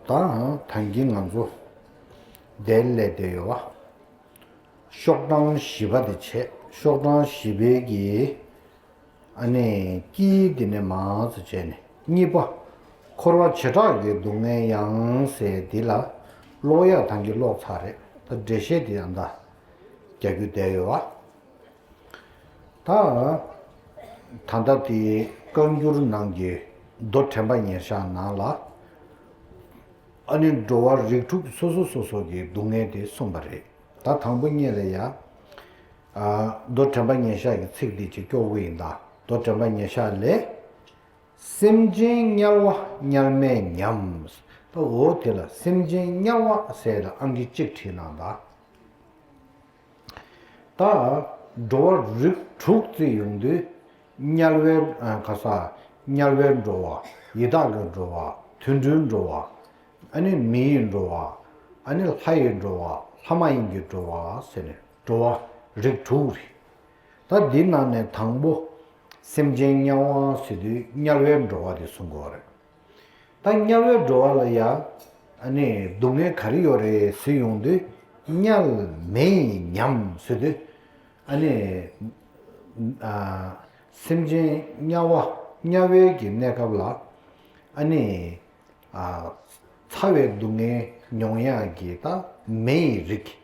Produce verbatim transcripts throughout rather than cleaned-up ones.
དང་ཐང་གིན་ང་ཚོ་དེ་ལས་དེ་ཡོད་བ། ཤོག་གྲངས་བཞི་པ་དེ་བྱས། ཤོག་གྲངས་བཞི་པའི་གི་ཨ་ནི་ཀི་དེ་ནས་མང་ཙམ་བྱས་ནས། གཉིས་པ། འཁོར་བ་བྱེ་བྲག་གི་སྡུག་བསྔལ་ཡང་ཟེར་འདི་ལ་ཀློག་ཡག་ཐང་གིན་ཀློག་ཚར་རེད། ད་འགྲེལ་བཤད་དེ་ཡང་ད་རྒྱག་རྒྱུ་བསྡད་ཡོད་བ། ད་ད་ལྟ་དེ་བཀའ་འགྱུར་ནང་གི་མདོ་དྲན་པ་ཉེར་བཞག་ནང་ལ་ཨ་ནི་འགྲོ་བ་རིགས་དྲུག་སོ་སོ་སོ་སོ་གི་སྡུག་བསྔལ་དེ་གསུངས་པ་རེད། ད་དང་པོ་ཉིད་ལ་ཡ། ཨ། མདོ་དྲན་པ་ཉེར་བཞག་གི་ཚིག་འདི་ཅིག་སྐྱོར་གྱི་ཡིན་ད། མདོ་དྲན་པ་ཉེར་བཞག་ལས། སེམས་ཅན་དམྱལ་བ་དམྱལ་མེ་ཉམས། ད་འོ་དེ་ལ་སེམས་ཅན་དམྱལ་བ་ཟེར་ལ་ཨང་ཀི་གཅིག་བྲིས་གནང་ད། ད་འགྲོ་བ་རིགས་དྲུག་བརྩིས་ཡོང་དུས། དམྱལ་བའི་ཨ་ག་ས། དམྱལ་བའི་འགྲོ་བ། ཡི་དྭགས་ཀྱི་འགྲོ་བ། དུད་འགྲོའི་འགྲོ་བ། ཨ་ནི་མིའི་འགྲོ་བ། ཨ་ནི་ལྷ་ཡི་འགྲོ་བ། ལྷ་མ་ཡིན་གྱི་འགྲོ་བ་ཟེར་ནས་འགྲོ་བ་རིགས་དྲུག་རེད། ད་འདི་ནང་ནས་དང་པོ་སེམས་ཅན་དམྱལ་བ་ཟེར་དུས་དམྱལ་བའི་འགྲོ་བ་དེ་གསུང་གི་ཡོད་རེད། ད་དམྱལ་བའི་འགྲོ་བ་ལ་ཡ། ཨ་ནི་སྡུག་བསྔལ་ག་རེ་ཡོད་རེད་ཟེར་ཡོང་དུས། དམྱལ་མེ་ཉམས་ཟེར་དུས། ཨ་ནི། ཨ། སེམས་ཅན་དམྱལ་བ་དམྱལ་བའི་གི་གནས་སྐབས་ལ། ཨ་ནི། ཨ། ཚ་བའི་སྡུག་བསྔལ་མྱོང་ཡག་གི་ད་མེ་ཡི་རིགས།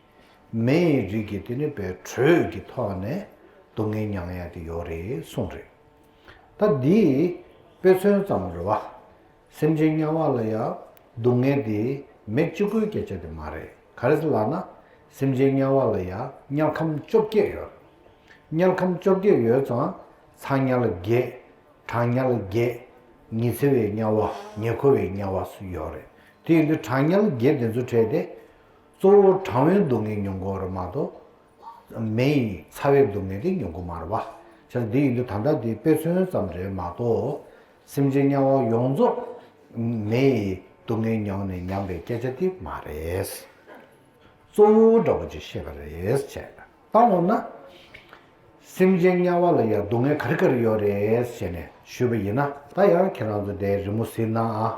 མེ་ཡི་རིགས་ཀྱི་དེ་ནི་པའི་དྲོད་ཀྱི་ཐོག་ནས་སྡུག་བསྔལ་མྱོང་ཡག་དེ་ཡོད་རེད་གསུངས་རེད། ད་འདི་དཔེ་མཚོན་ཙམ་རེད་བ། སེམས་ཅན་དམྱལ་བ་ལ་ཡང་སྡུག་བསྔལ་དེ་མེ་གཅིག་པུའི་སྐད་ཆ་དེ་མ་རེད། ག་རེ་ཟེར་ལབ་ན། སེམས་ཅན་དམྱལ་བ་ལ་ཡང་དམྱལ་ཁམས་བཅོ་བརྒྱད་ཡོད། དམྱལ་ཁམས་བཅོ་བརྒྱད་ཡོད་ཙང་། ཚ་དམྱལ་བརྒྱད། གྲང་དམྱལ་བརྒྱད། ཉི་ཚེ་བའི་དམྱལ་བ། ཉེ་འཁོར་བའི་དམྱལ་བ་སུ་ཡོད་རེད། དེ་ཡིན་དུས་གྲང་དམྱལ་བརྒྱད་དེ་ཚོ་བྲལ་ཏེ། གཙོ་བོ་གྲང་བའི་སྡུག་བསྔལ་མྱོང་དགོས་རེད་མ་གཏོགས། མེ་ཡི་ཚ་བའི་སྡུག་བསྔལ་དེ་མྱོང་གི་མ་རེད་བ། བྱས་ཙང་འདི་ཡིན་དུས་ད་ལྟ་འདི་དཔེ་མཚོན་ཙམ་རེད་མ་གཏོགས། སེམས་ཅན་དམྱལ་བ་ཡོངས་རྫོགས་མེ་ཡི་སྡུག་བསྔལ་མྱོང་ནས་ཉམས་པའི་སྐད་ཆ་དེ་མ་རེད། གཙོ་བོ་འདྲ་བོ་ཅིག་བཤད་པ་རེད་བྱས། ད་འོ་ན། སེམས་ཅན་དམྱལ་བ་ལ་ཡང་སྡུག་བསྔལ་ག་རེ་ག་རེ་ཡོད་རེད་ཟེར་ནས་ཞུས་པ་ཡིན་ན། ད་ཡང་ཁྱེད་རང་ཚོ་དེ་རི་མོ་གཟིགས་གནང་ཨ།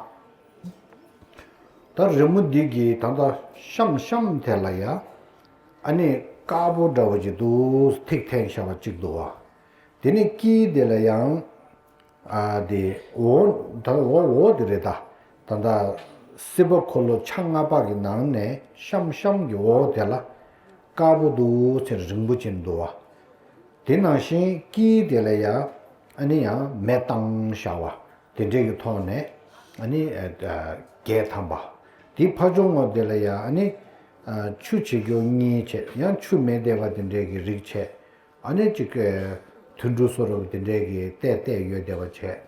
ད་རི་མོ་འདི་གི་ད་ལྟ་གཤམ་གཤམ་དེ་ལ་ཡ། ཨ་ནི་དཀར་པོ་འདྲ་བོ་ཅིག་འདུག་ཐིག་འཐེན་བཞག་པ་གཅིག་འདུག་བ། དེ་ནས་དཀྱིལ་དེ་ལ་ཡང་། ཨ་དེ་འོ་ད་འོ་འོ་དེ་རེད་ད། ད་ལྟ་སྲིད་པ་འཁོར་ལོ་ཆ་ལྔ་པ་གི་ནང་ནས་གཤམ་གཤམ་གྱི་འོ་དེ་ལ་དཀར་པོ་འདུག་ཚེར་རིང་པོ་ཅན་འདུག་བ། དེ་ནང་བཞིན་དཀྱིལ་དེ་ལ་ཡང་ཨ་ནི་ཡང་མེ་བཏང་བཞག་བ། དེ་འདྲས་ཀྱི་ཐོག་ནས་ཨ་ནི་ཨ་བརྒྱད་ཐམ་པ། དེའི་ཕ་ཆུང་ངོ་དེ་ལ་ཡང་ཨ་ནི་ཨ་ཆུ་བྱེད་རྒྱུ་གཉིས་བྱས། ཡང་ཆུ་མེ་བསྡད་པ་དེ་འདྲས་ཀྱི་རིགས་བྱས། ཨ་ནི་ཅིག་དུད་འགྲོ་སོགས་རབ་དེ་འདྲས་ཀྱི་བལྟས་བལྟས་ཡོད་བསྡད་པ་བྱས།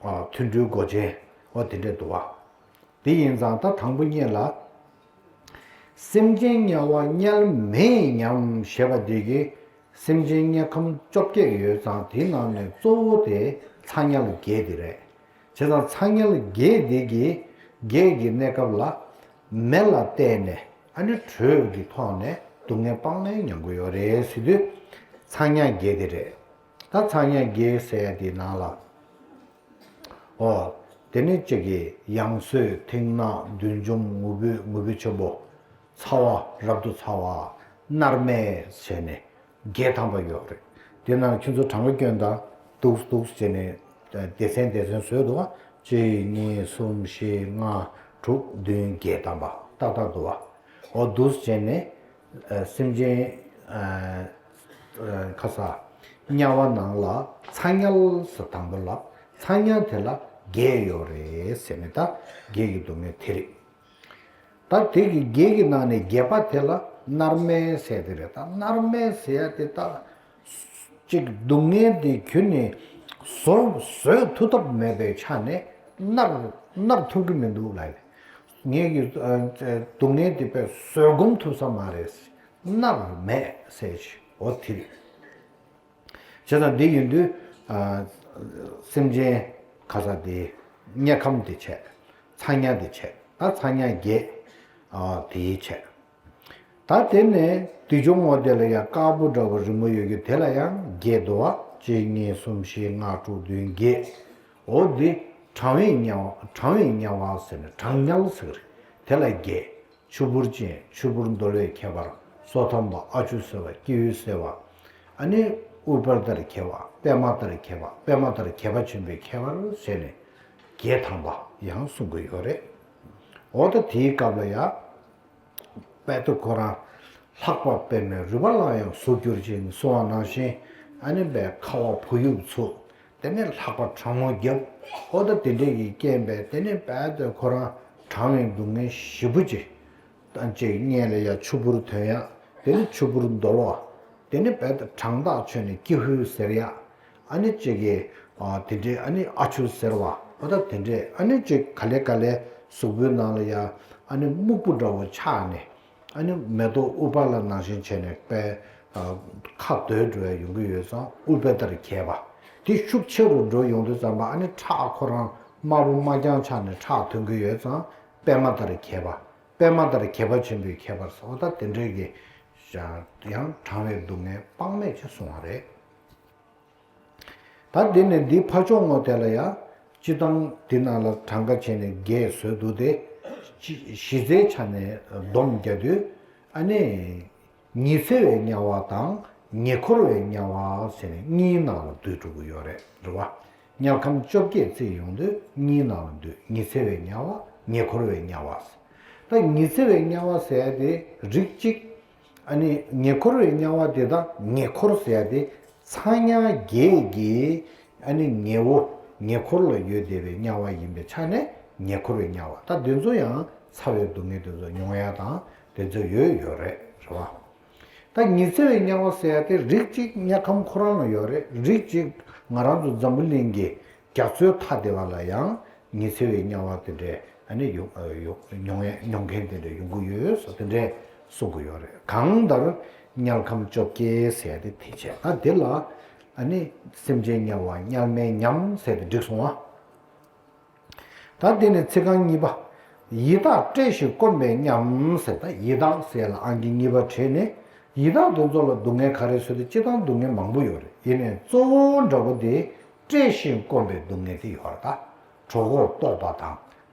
ཨ་དུད་འགྲོའི་མགོ་ཅན་འོ་དེ་འདྲས་འདུག་བ། དེ་ཡིན་ཙང་ད་དང་པོ་ཉིད་ལ། སེམས་ཅན་དམྱལ་བ་དམྱལ་མེ་ཉམས་ཞེས་པ་འདི་གིས་སེམས་ཅན་དམྱལ་ཁམས་བཅོ་བརྒྱད་ཡོད་ཙང་། དེའི་ནང་ནས་གཙོ་བོ་དེ་ཚ་དམྱལ་བརྒྱད་དེ་རེད། བྱས་ཙང་ཚ་དམྱལ་བརྒྱད་འདི་གི་བརྒྱད་ཀྱི་གནས་སྐབས་ལ་མེ་ལ་བརྟེན་ནས་ཨ་ནི་དྲོད་ཀྱི་ཐོག་ནས་སྡུག་བསྔལ་སྤངས་ནས་མྱོང་གི་ཡོད་རེད་ཟེར་དུས། ཚ་དམྱལ་བརྒྱད་དེ་རེད། ད་ཚ་དམྱལ་བརྒྱད་ཟེར་ཡ་དེའི་ནང་ལ། འོ། དེ་ནི་གཅིག་གིས་ཡང་སོས་མཐིང་ནག་བདུད་འཇོམས་ངུ་འབོད་ངུ་འབོད་ཆེན་པོ། ཚ་བ་རབ་ཏུ་ཚ་བ། མནར་མེད་བྱས་ནས་བརྒྱད་ཐམ་པ་ཡོད་རེད། དེ་ནང་ཁྱོད་ཚོ་གྲངས་ཀ་སྐྱོན་དང་། འདུག་འདུག་བྱས་ནས་སྡེ་ཚན་སྡེ་ཚན་བཟོས་འདུག་ཨ། གཅིག་གཉིས་གསུམ་བཞི་ལྔ་དྲུག་བདུན་བརྒྱད་ཐམ་པ་ཏག་ཏག་འདུག་ཨ། འོ་འདུག་བྱས་ནས་སེམས་ཅན་ཁ་ས་དམྱལ་བ་ནང་ལ་ཚ་དམྱལ་ཟེར་དང་པོ་ལ། ཚ་དམྱལ་དེ་ལ་བརྒྱད་ཡོད་རེད་ཟེར་ནས། ད་བརྒྱད་ཀྱི་སྡུག་བསྔལ་དེ་རེད། ད་དེ་གི་བརྒྱད་ཀྱི་ནང་ནས་བརྒྱད་པ་དེ་ལ་མནར་མེད་ཟེར་དེ་རེད། ད་མནར་མེད་ཟེར་ཡ་དེ་ད་ཅིག་སྡུག་བསྔལ་དེ་ཁྱོན་ནས་བཟོད་བཟོད་ཐུབ་ཐབས་མེད་པའི་ཆ་ནས་མནར་མནར་ཐུབ་ཀྱི་མི་འདུག་ལབ། ངེད་ཀྱི་སྡུག་བསྔལ་དེ་དཔེ་བཟོད་སྒོམ་ཐུབ་ས་མ་རེད། མནར་མེད་ཟེར་ཞིག་འོ་དེ་རེད། བྱས་ཙང་འདི་ཡིན་དུས། ཨ། སེམས་ཅན་ཁ་ས་དེ་དམྱལ་ཁམས་དེ་བྱས། ཚ་དམྱལ་དེ་བྱས། ད་ཚ་དམྱལ་བརྒྱད། ཨ། དེའི་བྱས། ད་དེ་ནས་བདུད་འཇོམས་ངོ་དེ་ལ་ཡང་དཀར་པོ་འདྲ་བོ་རི་མོ་ཡོད་རྒྱུ་དེ་ལ་ཡང་བརྒྱད་འདུག་བ། གཅིག་གཉིས་གསུམ་བཞི་ལྔ་དྲུག་བདུན་བརྒྱད། འོ་འདི་ གྲང་བའི་དམྱལ་བ། གྲང་བའི་དམྱལ་བ་ཟེར་ནས་གྲང་དམྱལ་ཟེར་གི་རེད། དེ་ལ་བརྒྱད། ཆུ་བུར་ཅན། ཆུ་བུར་འདོལ་བའི་ཁྱད་པར། སོ་ཐམ་པ། ཨ་ཆུ་ཟེར་བ། ཀྱི་ཧུད་ཟེར་བ། ཨ་ནི་ཨུཏྤལ་ལྟར་གྱེས་པ། པདྨ་ལྟར་གྱེས་པ། པདྨ་ལྟར་གྱེས་པ་ཆེན་པོའི་ཁྱད་པར་ཟེར་ནས་བརྒྱད་ཐམ་པ་ཡང་གསུང་གི་ཡོད་རེད། འོ་ད་དེའི་སྐབས་ལ་ཡང་དཔལ་དུ་ཁོ་རང་ལྷགས་པ་པདྨའི་རུས་པ་ལ་ཡང་གཟུགས་གྱུར་ཅིང་གསུང་བ་ནང་བཞིན། ཨ་ནི་བའི་ཁ་བ་བུ་ཡུག་འཚུབ། དེ་ནས་ལྷགས་པ་གྲང་མོ་བརྒྱབ། འོ་ད་དེ་འདྲས་ཀྱི་རྐྱེན་པས་དེ་ནས་དཔལ་དུ་ཁོ་རང་གྲང་བའི་སྡུག་བསྔལ་ཞེ་པོ་ཅིག་ཅིག་སྔོན་ལ་ཡ་ཆུ་བུར་འདོལ་ཡ། དེ་ནས་ཆུ་བུར་འདོལ་བ། དེ་ནས་དཔལ་དུ་གྲང་ཐག་ཆོད་ནས་ཀྱི་ཧུད་ཟེར་ཡ། ཨ་ནི་ཅིག་གི་ཨ་དེ་འདྲས། ཨ་ནི་ཨ་ཆུ་ཟེར་བ། འོ་ད་དེ་འདྲས། ཨ་ནི་ཅིག་ག་ལེ་ག་ལེ་གཟུགས་པོའི་ནང་ལ་ཡ་ཨ་ནི་སྨུག་པོ་འདྲ་བོ་ཆགས་ནས། ཨ་ནི་མེ་ཏོག་ཨུཏྤལ་ནང་བཞིན་བྱས་ནས་དཔལ་ཁ་རྡོལ་འགྲོ་ཡ་ཡོང་གི་ཡོད་ཙང་། ཨུཏྤལ་ལྟར་གྱེས་པ། དེ་ཤུགས་ཆེ་རུ་འགྲོ་ཡོང་དུས་ཙམ་པ། ཨ་ནི་ཁྲག་ཁོ་རང་དམར་པོ་དམར་རྐྱང་ཆགས་ནས་ཁྲག་ཐོན་གྱི་ཡོད་ཙང་། པདྨ་ལྟར་གྱེས་པ། པདྨ་ལྟར་གྱེས་པ་ཆེན་པོའི་ཁྱད་པར་ཟེར། འོ་ད་དེ་འདྲས་ཀྱི་ཡང་གྲང་བའི་སྡུག་བསྔལ་དཔག་མེད་ཅིག་གསུངས་པ་རེད། ད་འདི་ནས་འདིའི་ཕ་ཕྱོགས་ངོས་དེ་ལ་ཡང་། སྤྱིར་བཏང་འདི་ནང་ལ་གྲངས་ཀ་བྱས་ནས་བརྒྱད་བཟོས་འདུག་སྟེ། གཞི་རྩའི་ཆ་ནས་སྡོམ་རྒྱག་དུས། ཨ་ནི་ཉི་ཚེ་བའི་དམྱལ་བ་དང་ཉེ་འཁོར་བའི་དམྱལ་བ་ཟེར་ནས་གཉིས་ནང་ལ་བསྡུས་འགྲོ་གི་ཡོད་རེད། རེད་བ། དམྱལ་ཁམས་བཅོ་བརྒྱད་བརྩིས་ཡོང་དུས་གཉིས་ནང་ལ་བསྡུས། ཉི་ཚེ་བའི་དམྱལ་བ། ཉེ་འཁོར་བའི་དམྱལ་བ་ཟེར། ད་ཉི་ཚེ་བའི་དམྱལ་བ་ཟེར་ཡ་དེ་རིགས་གཅིག་ཨ་ནི་ཉེ་འཁོར་བའི་དམྱལ་བ་དེ་དང་། ཉེ་འཁོར་ཟེར་ཡ་དེ་ཚ་དམྱལ་བརྒྱད་ཀྱི་ཨ་ནི་ཉེ་བོ། ཉེ་འཁོར་ལ་ཡོད་བསྡད་པའི་དམྱལ་བ་ཡིན་པའི་ཆ་ནས་ཉེ་འཁོར་བའི་དམྱལ་བ། ད་དེ་ཚོ་ཡང་ཚ་བའི་སྡུག་བསྔལ་དེ་ཚོ་མྱོང་ཡ་དང་དེ་ཚོ་ཡོད་ཡོད་རེད། རེད་བ། ད་ཉི་ཚེ་བའི་དམྱལ་བ་ཟེར་ཡ་དེ་རིགས་གཅིག་དམྱལ་ཁམས་ཁོ་རང་ལ་ཡོད་རེད། རིགས་གཅིག་ང་རང་ཚོ་འཛམ་བུ་གླིང་གི་རྒྱ་མཚོའི་མཐའ་དེ་བ་ལ་ཡང་ཉི་ཚེ་བའི་དམྱལ་བ་དེ་འདྲས་ཨ་ནི་ཡོང་། ཨ། ཡོང་། མྱོང་ཡ། མྱོང་མཁན་དེ་འདྲས་ཡོང་གི་ཡོད་ཟེར། དེ་འདྲས་གསུང་གི་ཡོད་རེད། གང་ལྟར་དམྱལ་ཁམས་བཅོ་བརྒྱད་ཟེར་ཡ་དེ་དེ་བྱས། ད་དེ་ལ་ཨ་ནི་སེམས་ཅན་དམྱལ་བ་དམྱལ་མེ་ཉམས་ཟེར་ཏེ་འགྲིག་སོང་ཨ། ད་དེ་ནས་ཚིག་རྐང་གཉིས་པ། ཡི་དྭགས་བཀྲེས་ཤིང་སྐོམ་པའི་དམྱལ་ཟེར། ད་ཡི་དྭགས་ཟེར་ལ་ཨང་ཀི་གཉིས་པ་བྲིས་ནས། ཡི་དྭགས་དེ་ཚོ་ལ་སྡུག་བསྔལ་ག་རེ་ཟེར་དུས། སྤྱིར་བཏང་སྡུག་བསྔལ་མང་པོ་ཡོད་རེད། ཡིན་ནའི་གཙོ་བོ་འདྲ་པོ་དེ་བཀྲེས་ཤིང་སྐོམ་པའི་སྡུག་བསྔལ་དེ་ཡོད་རེད། ད་གྲོད་ཁོག་ལྟོགས་པ་དང་།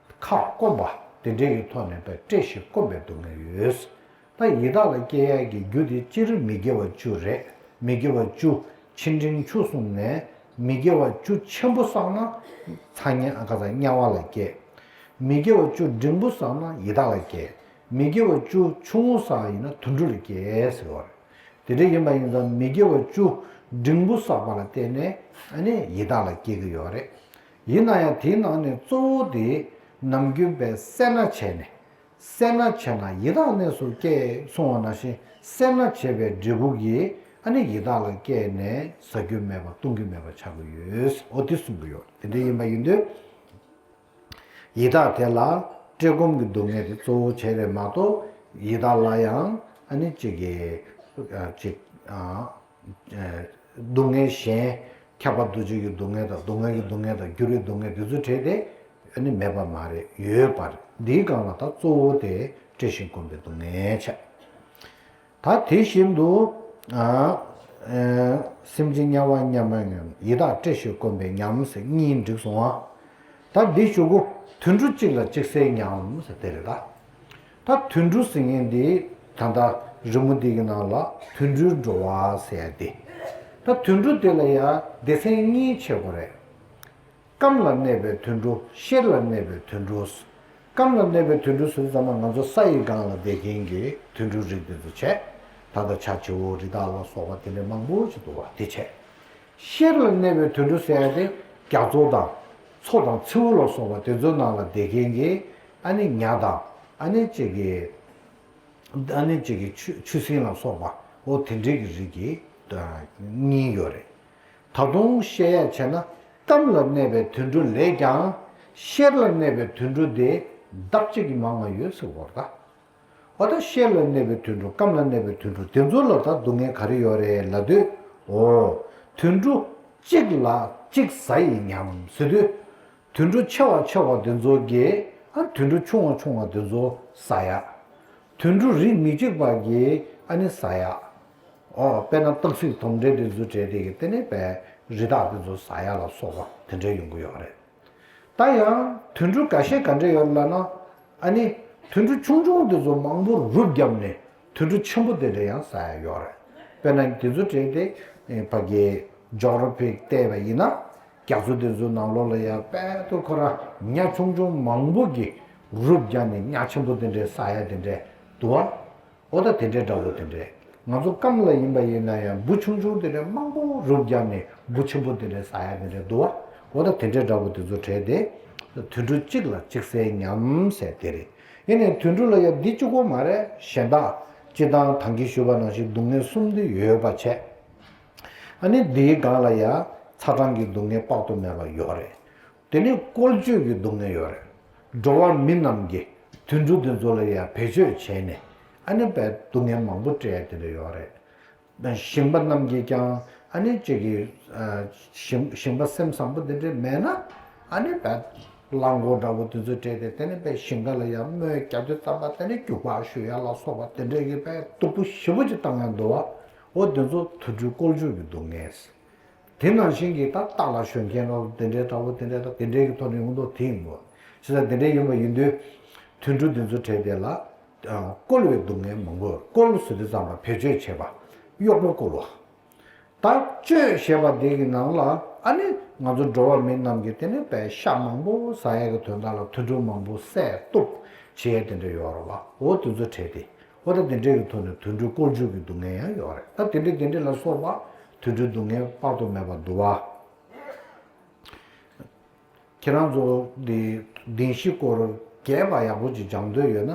ཁ་སྐོམ་པ། དེ་འདྲའི་གི་ཐོག་ནས་བཀྲེས་ཤིང་སྐོམ་པའི་སྡུག་བསྔལ་ཡོད། ད་ཡི་དྭགས་ལ་སྐྱེ་ཡག་གི་རྒྱུ་དེ་སྤྱིར་མི་དགེ་བ་བཅུ་རེད། མི་དགེ་བ་བཅུ་ཆེ་འབྲིང་ཆུང་གསུམ་ནས། མི་དགེ་བ་བཅུ་ཆེན་པོ་བསགས་ན་ཚ་དམྱལ། ཨ། ག་ས། དམྱལ་བ་ལ་སྐྱེ། མི་དགེ་བ་བཅུ་འབྲིང་པོ་བསགས་ན་ཡི་དྭགས་ལ་སྐྱེ། མི་དགེ་བ་བཅུ་ཆུང་ངུ་བསགས་ཡིན་ན་དུད་འགྲོ་ལ་སྐྱེ་ཟེར་བ་རེད། དེ་འདྲ་ཡིན་པ་ཡིན་ཙང་མི་དགེ་བ་བཅུ་འབྲིང་པོ་བསགས་པ་ལ་བརྟེན་ནས་ཨ་ནི་ཡི་དྭགས་ལ་སྐྱེ་གི་ཡོད་རེད། ཡིན་ན་ཡང་དེའི་ནང་ནས་གཙོ་བོ་དེ་ནམ་རྒྱུན་པའི་སེར་སྣ་བྱས་ནས། སེར་སྣ་བྱས་ན་ཡི་དྭགས་གནས་སུ་སྐྱེ་གསུངས་པ་ནང་བཞིན། སེར་སྣ་བྱས་པའི་འབྲས་བུ་གིས་ཨ་ནི་ཡི་དྭགས་ལ་སྐྱེས་ནས་ཟ་རྒྱུ་མེད་པ་བཏུང་རྒྱུ་མེད་པ་ཆགས་ཀྱི་ཡོད། འོ་དེ་གསུང་གི་ཡོད། དེ་འདྲ་ཡིན་པ་ཡིན་དུས། ཡི་དྭགས་དེ་ལ་བཀྲེས་སྐོམ་གྱི་སྡུག་བསྔལ་དེ་གཙོ་བོ་བྱས་རེད་མ་གཏོགས། ཡི་དྭགས་ལ་ཡང་ཨ་ནི་གཅིག་གི་ཨ་གཅིག་ཨ་ཨ་སྡུག་བསྔལ་གཞན། ཁྱབ་པ་འདུ་བྱེད་ཀྱི་སྡུག་བསྔལ་དང་། སྡུག་བསྔལ་གྱི་སྡུག་བསྔལ་དང་། འགྱུར་བའི་སྡུག་བསྔལ་དེ་ཚོ་བྲལ་ཏེ་ཨ་ནི་མེད་པ་མ་རེད། ཡོད་པ་རེད། འདིའི་སྒང་ལ་ད་གཙོ་བོ་དེ་བཀྲེས་ཤིང་སྐོམ་པའི་སྡུག་བསྔལ་བྱས། ད་དེ་བཞིན་དུ་ཨ་ཨ་སེམས་ཅན་དམྱལ་བ་དམྱལ་མེ་ཉམས། ཡི་དྭགས་བཀྲེས་ཤིང་སྐོམ་པའི་དམྱལ་ཟེར་གཉིས་འགྲིག་སོང་ཨ། ད་འདི་གཞུག་གུ་དུད་འགྲོ་གཅིག་ལ་གཅིག་བསད་དམྱལ་ཟེར་དེ་རེད་ད། ད་དུད་འགྲོ་ཟེར་མཁན་འདི་ད་ལྟ་རི་མོ་འདི་གི་ནང་ལ་དུད་འགྲོའི་འགྲོ་བ་ཟེར་ཡ་དེ། ད་དུད་འགྲོ་དེ་ལ་ཡང་སྡེ་ཚན་གཉིས་ཕྱེ་དགོས་རེད། སྐམ་ལ་གནས་པའི་དུད་འགྲོ། གཤེར་ལ་གནས་པའི་དུད་འགྲོ། སྐམ་ལ་གནས་པའི་དུད་འགྲོ་ཟེར་དུས་ཙམ་པ་ང་ཚོ་ས་ཡི་སྒང་ལ་བསྡད་མཁན་གྱི་དུད་འགྲོའི་རིགས་དེ་ཚོ་བྱས། ད་ལྟ་བྱ་བྱིའུ་རི་དྭགས་ལ་སོགས་པ་དེ་འདྲ་མང་པོ་ཞིག་འདུག་པ། དེ་བྱས། གཤེར་ལ་གནས་པའི་དུད་འགྲོ་ཟེར་ཡ་དེ་རྒྱ་མཚོ་དང་མཚོ་དང་མཚེའུ་ལ་སོགས་པ་དེ་ཚོའི་ནང་ལ་བསྡད་མཁན་གྱི་ཨ་ནི་ཉ་དང་། ཨ་ནི་གཅིག་གི་ཨ་ནི་གཅིག་གི་ཆུ་ཆུ་སྲིན་ལ་སོགས་པ། འོ་དེ་འདྲའི་གི་རིགས་ཀྱི་གཉིས་ཡོད་རེད། ད་དུང་བཤད་ཡ་བྱས་ན་སྐམ་ལ་གནས་པའི་དུད་འགྲོ་ལས་ཀྱང་གཤེར་ལ་གནས་པའི་དུད་འགྲོ་དེ་ལྡབ་གཅིག་གིས་མང་བ་ཡོད་ཟེར་བ་རེད་ད། འོ་ད་གཤེར་ལ་གནས་པའི་དུད་འགྲོ། སྐམ་ལ་གནས་པའི་དུད་འགྲོ་དེ་ཚོ་ལ་ད་སྡུག་བསྔལ་ག་རེ་ཡོད་རེད་ལབ་དུས། འོ། དུད་འགྲོ་གཅིག་ལ་གཅིག་ཟ་ཡི་དམྱལ་ཟེར་དུས། དུད་འགྲོ་ཆེ་བ་ཆེ་བ་དེ་ཚོ་གིས་ཨ་དུད་འགྲོ་ཆུང་བ་ཆུང་བ་དེ་ཚོ་ཟ་ཡ། དུད་འགྲོ་རིགས་མི་གཅིག་པ་གིས་ཨ་ནི་ཟ་ཡ། འོ་དཔེར་ན་སྟག་གཟིག་དོམ་དྲེད་དེ་ཚོ་བྲལ་དེ་གི་དེ་ནས་པའི་རི་དྭགས་དེ་ཚོ་ཟ་ཡ་ལ་སོགས་པ་དེ་འདྲ་ཡོང་གི་ཡོད་རེད། ད་ཡང་དུད་འགྲོ་འགའ་ཤས་ག་འདྲ་ཡོད་ལབ་ན། ཨ་ནི་དུད་འགྲོ་ཆུང་ཆུང་དེ་ཚོ་མང་པོ་རུབ་བརྒྱབ་ནས་དུད་འགྲོ་ཆེན་པོ་དེ་འདྲ་ཡང་ཟ་ཡ་ཡོད་རེད། དཔེར་ན་དེ་ཚོ་གྲས་དེ་ཕ་གི་ཇོག་ར་ཕིག་བལྟས་པ་ཡིན་ན། རྒྱ་མཚོ་དེ་ཚོའི་ནང་ལོགས་ལ་ཡང་དཔལ་དུ་ཁོ་རང་ཉ་ཆུང་ཆུང་མང་པོ་གིས་རུབ་བརྒྱབ་ནས་ཉ་ཆེན་པོ་དེ་འདྲ་ཟ་ཡ་དེ་འདྲ་འདུག་བ། འོ་ད་དེ་འདྲའི་འདྲ་བོ་དེ་འདྲས། ང་ཚོ་སྐམ་ལ་ཡིན་པ་ཡིན་ན་ཡང་འབུ་ཆུང་ཆུང་དེ་འདྲས་མང་པོ་རུབ་བརྒྱབ་ནས་འབུ་ཆེན་པོ་དེ་འདྲས་ཟ་ཡ་དེ་འདྲས་འདུག་བ། འོ་ད་དེ་འདྲའི་འདྲ་བོ་དེ་ཚོ་གྲས་དེ། དུད་འགྲོ་གཅིག་ལ་གཅིག་བསད་ཉམས་ཟེར་དེ་རེད། ཡིན་ནའི་དུད་འགྲོ་ལ་ཡང་འདི་གཅིག་པོ་མ་རེད། གཞན་དག་སྤྱིར་བཏང་ད་གིན་ཞུས་པ་ནང་བཞིན་སྡུག་བསྔལ་གསུམ་དེ་ཡོད་པ་བྱས། ཨ་ནི་འདིའི་སྒང་ལ་ཡང་ཚ་གྲང་གི་སྡུག་བསྔལ་དཔག་ཏུ་མེད་པ་ཡོད་རེད། དེ་ནི་བཀོལ་སྤྱོད་ཀྱི་སྡུག་བསྔལ་ཡོད་རེད། འགྲོ་བ་མི་རྣམས་ཀྱིས་དུད་འགྲོ་འདི་ཚོ་ལ་ཡང་བེད་སྤྱོད་བྱས་ནས་ཨ་ནི་བས་སྡུག་བསྔལ་མང་པོ་སྤྲད་ཡ་དེ་འདྲ་ཡོད་རེད། ཞིང་པ་རྣམས་ཀྱིས་ཀྱང་ཨ་ནི་གཅིག་གི་ཞིང་ཞིང་པ་སེམས་བཟང་པོ་དེ་འདྲ་མེད་ན་ཨ་ནི་བས་རླངས་འཁོར་འདྲ་པོ་དེ་ཚོ་སྤྲད་དེ་དེ་ནི་བས་ཞིང་ཁ་ལ་ཡང་རྨོས་རྒྱག་དུས་ཙམ་པ་དེ་ནི་རྒྱུག་པ་གཞུ་ཡ་ལ་སོགས་པ་དེ་འདྲ་གི་བས་སྡུག་པོ་ཞེ་པོ་ཅིག་བཏང་ཡ་འདུག་བ། འོ་དེ་ཚོ་དུད་འགྲོའི་བཀོལ་སྤྱོད་ཀྱི་སྡུག་བསྔལ། དེ་ནང་བཞིན་གྱི་ད་རྟ་ལ་ཞོན་མཁན་ལ་དེ་འདྲའི་འདྲ་བོ་དེ་འདྲའི་ད་དེ་འདྲའི་གི་ཐོག་ནས་ཡོང་མདོག་དེ་ཡིན་གོ། བྱས་ཙང་དེ་འདྲའི་ཡིན་པ་ཡིན་དུས། དུད་འགྲོ་འདི་ཚོ་གྲས་དེ་ལ་བཀོལ་བའི་སྡུག་བསྔལ་མང་པོ། བཀོལ་ཟེར་དུས་ཙམ་པ་བེད་སྤྱོད་བྱེད་པ། གཡོག་པོ་བཀོལ་བ། ད་སྤྱོད་ཞེས་པ་འདི་གི་ནང་ལ་ཨ་ནི་ང་ཚོ་འགྲོ་བ་མི་རྣམས་ཀྱི་དེ་ནི་བས་ཤ་མང་པོ་ཟ་ཡས་ཀྱི་དོན་དག་ལ་དུད་འགྲོ་མང་པོ་བསད་གཏུབ་བྱེད་ཡས་དེ་འདྲ་ཡོད་རེད་བ། འོ་དེ་ཚོ་གྲས་དེ། འོ་ད་དེ་འདྲའི་གི་ཐོག་ནས་དུད་འགྲོའི་བཀོལ་སྤྱོད་ཀྱི་སྡུག་བསྔལ་ཡང་ཡོད་རེད། ད་དེ་འདྲ་དེ་འདྲ་ལ་སོགས་པ་དུད་འགྲོའི་སྡུག་བསྔལ་དཔག་ཏུ་མེད་པ་འདུག་བ། ཁྱེད་རང་ཚོ་འདི་བདེན་བཞི་སྐོར་རྒྱས་པ་ཡག་པོ་ཅིག་སྦྱང་འདོད་ཡོད་ན།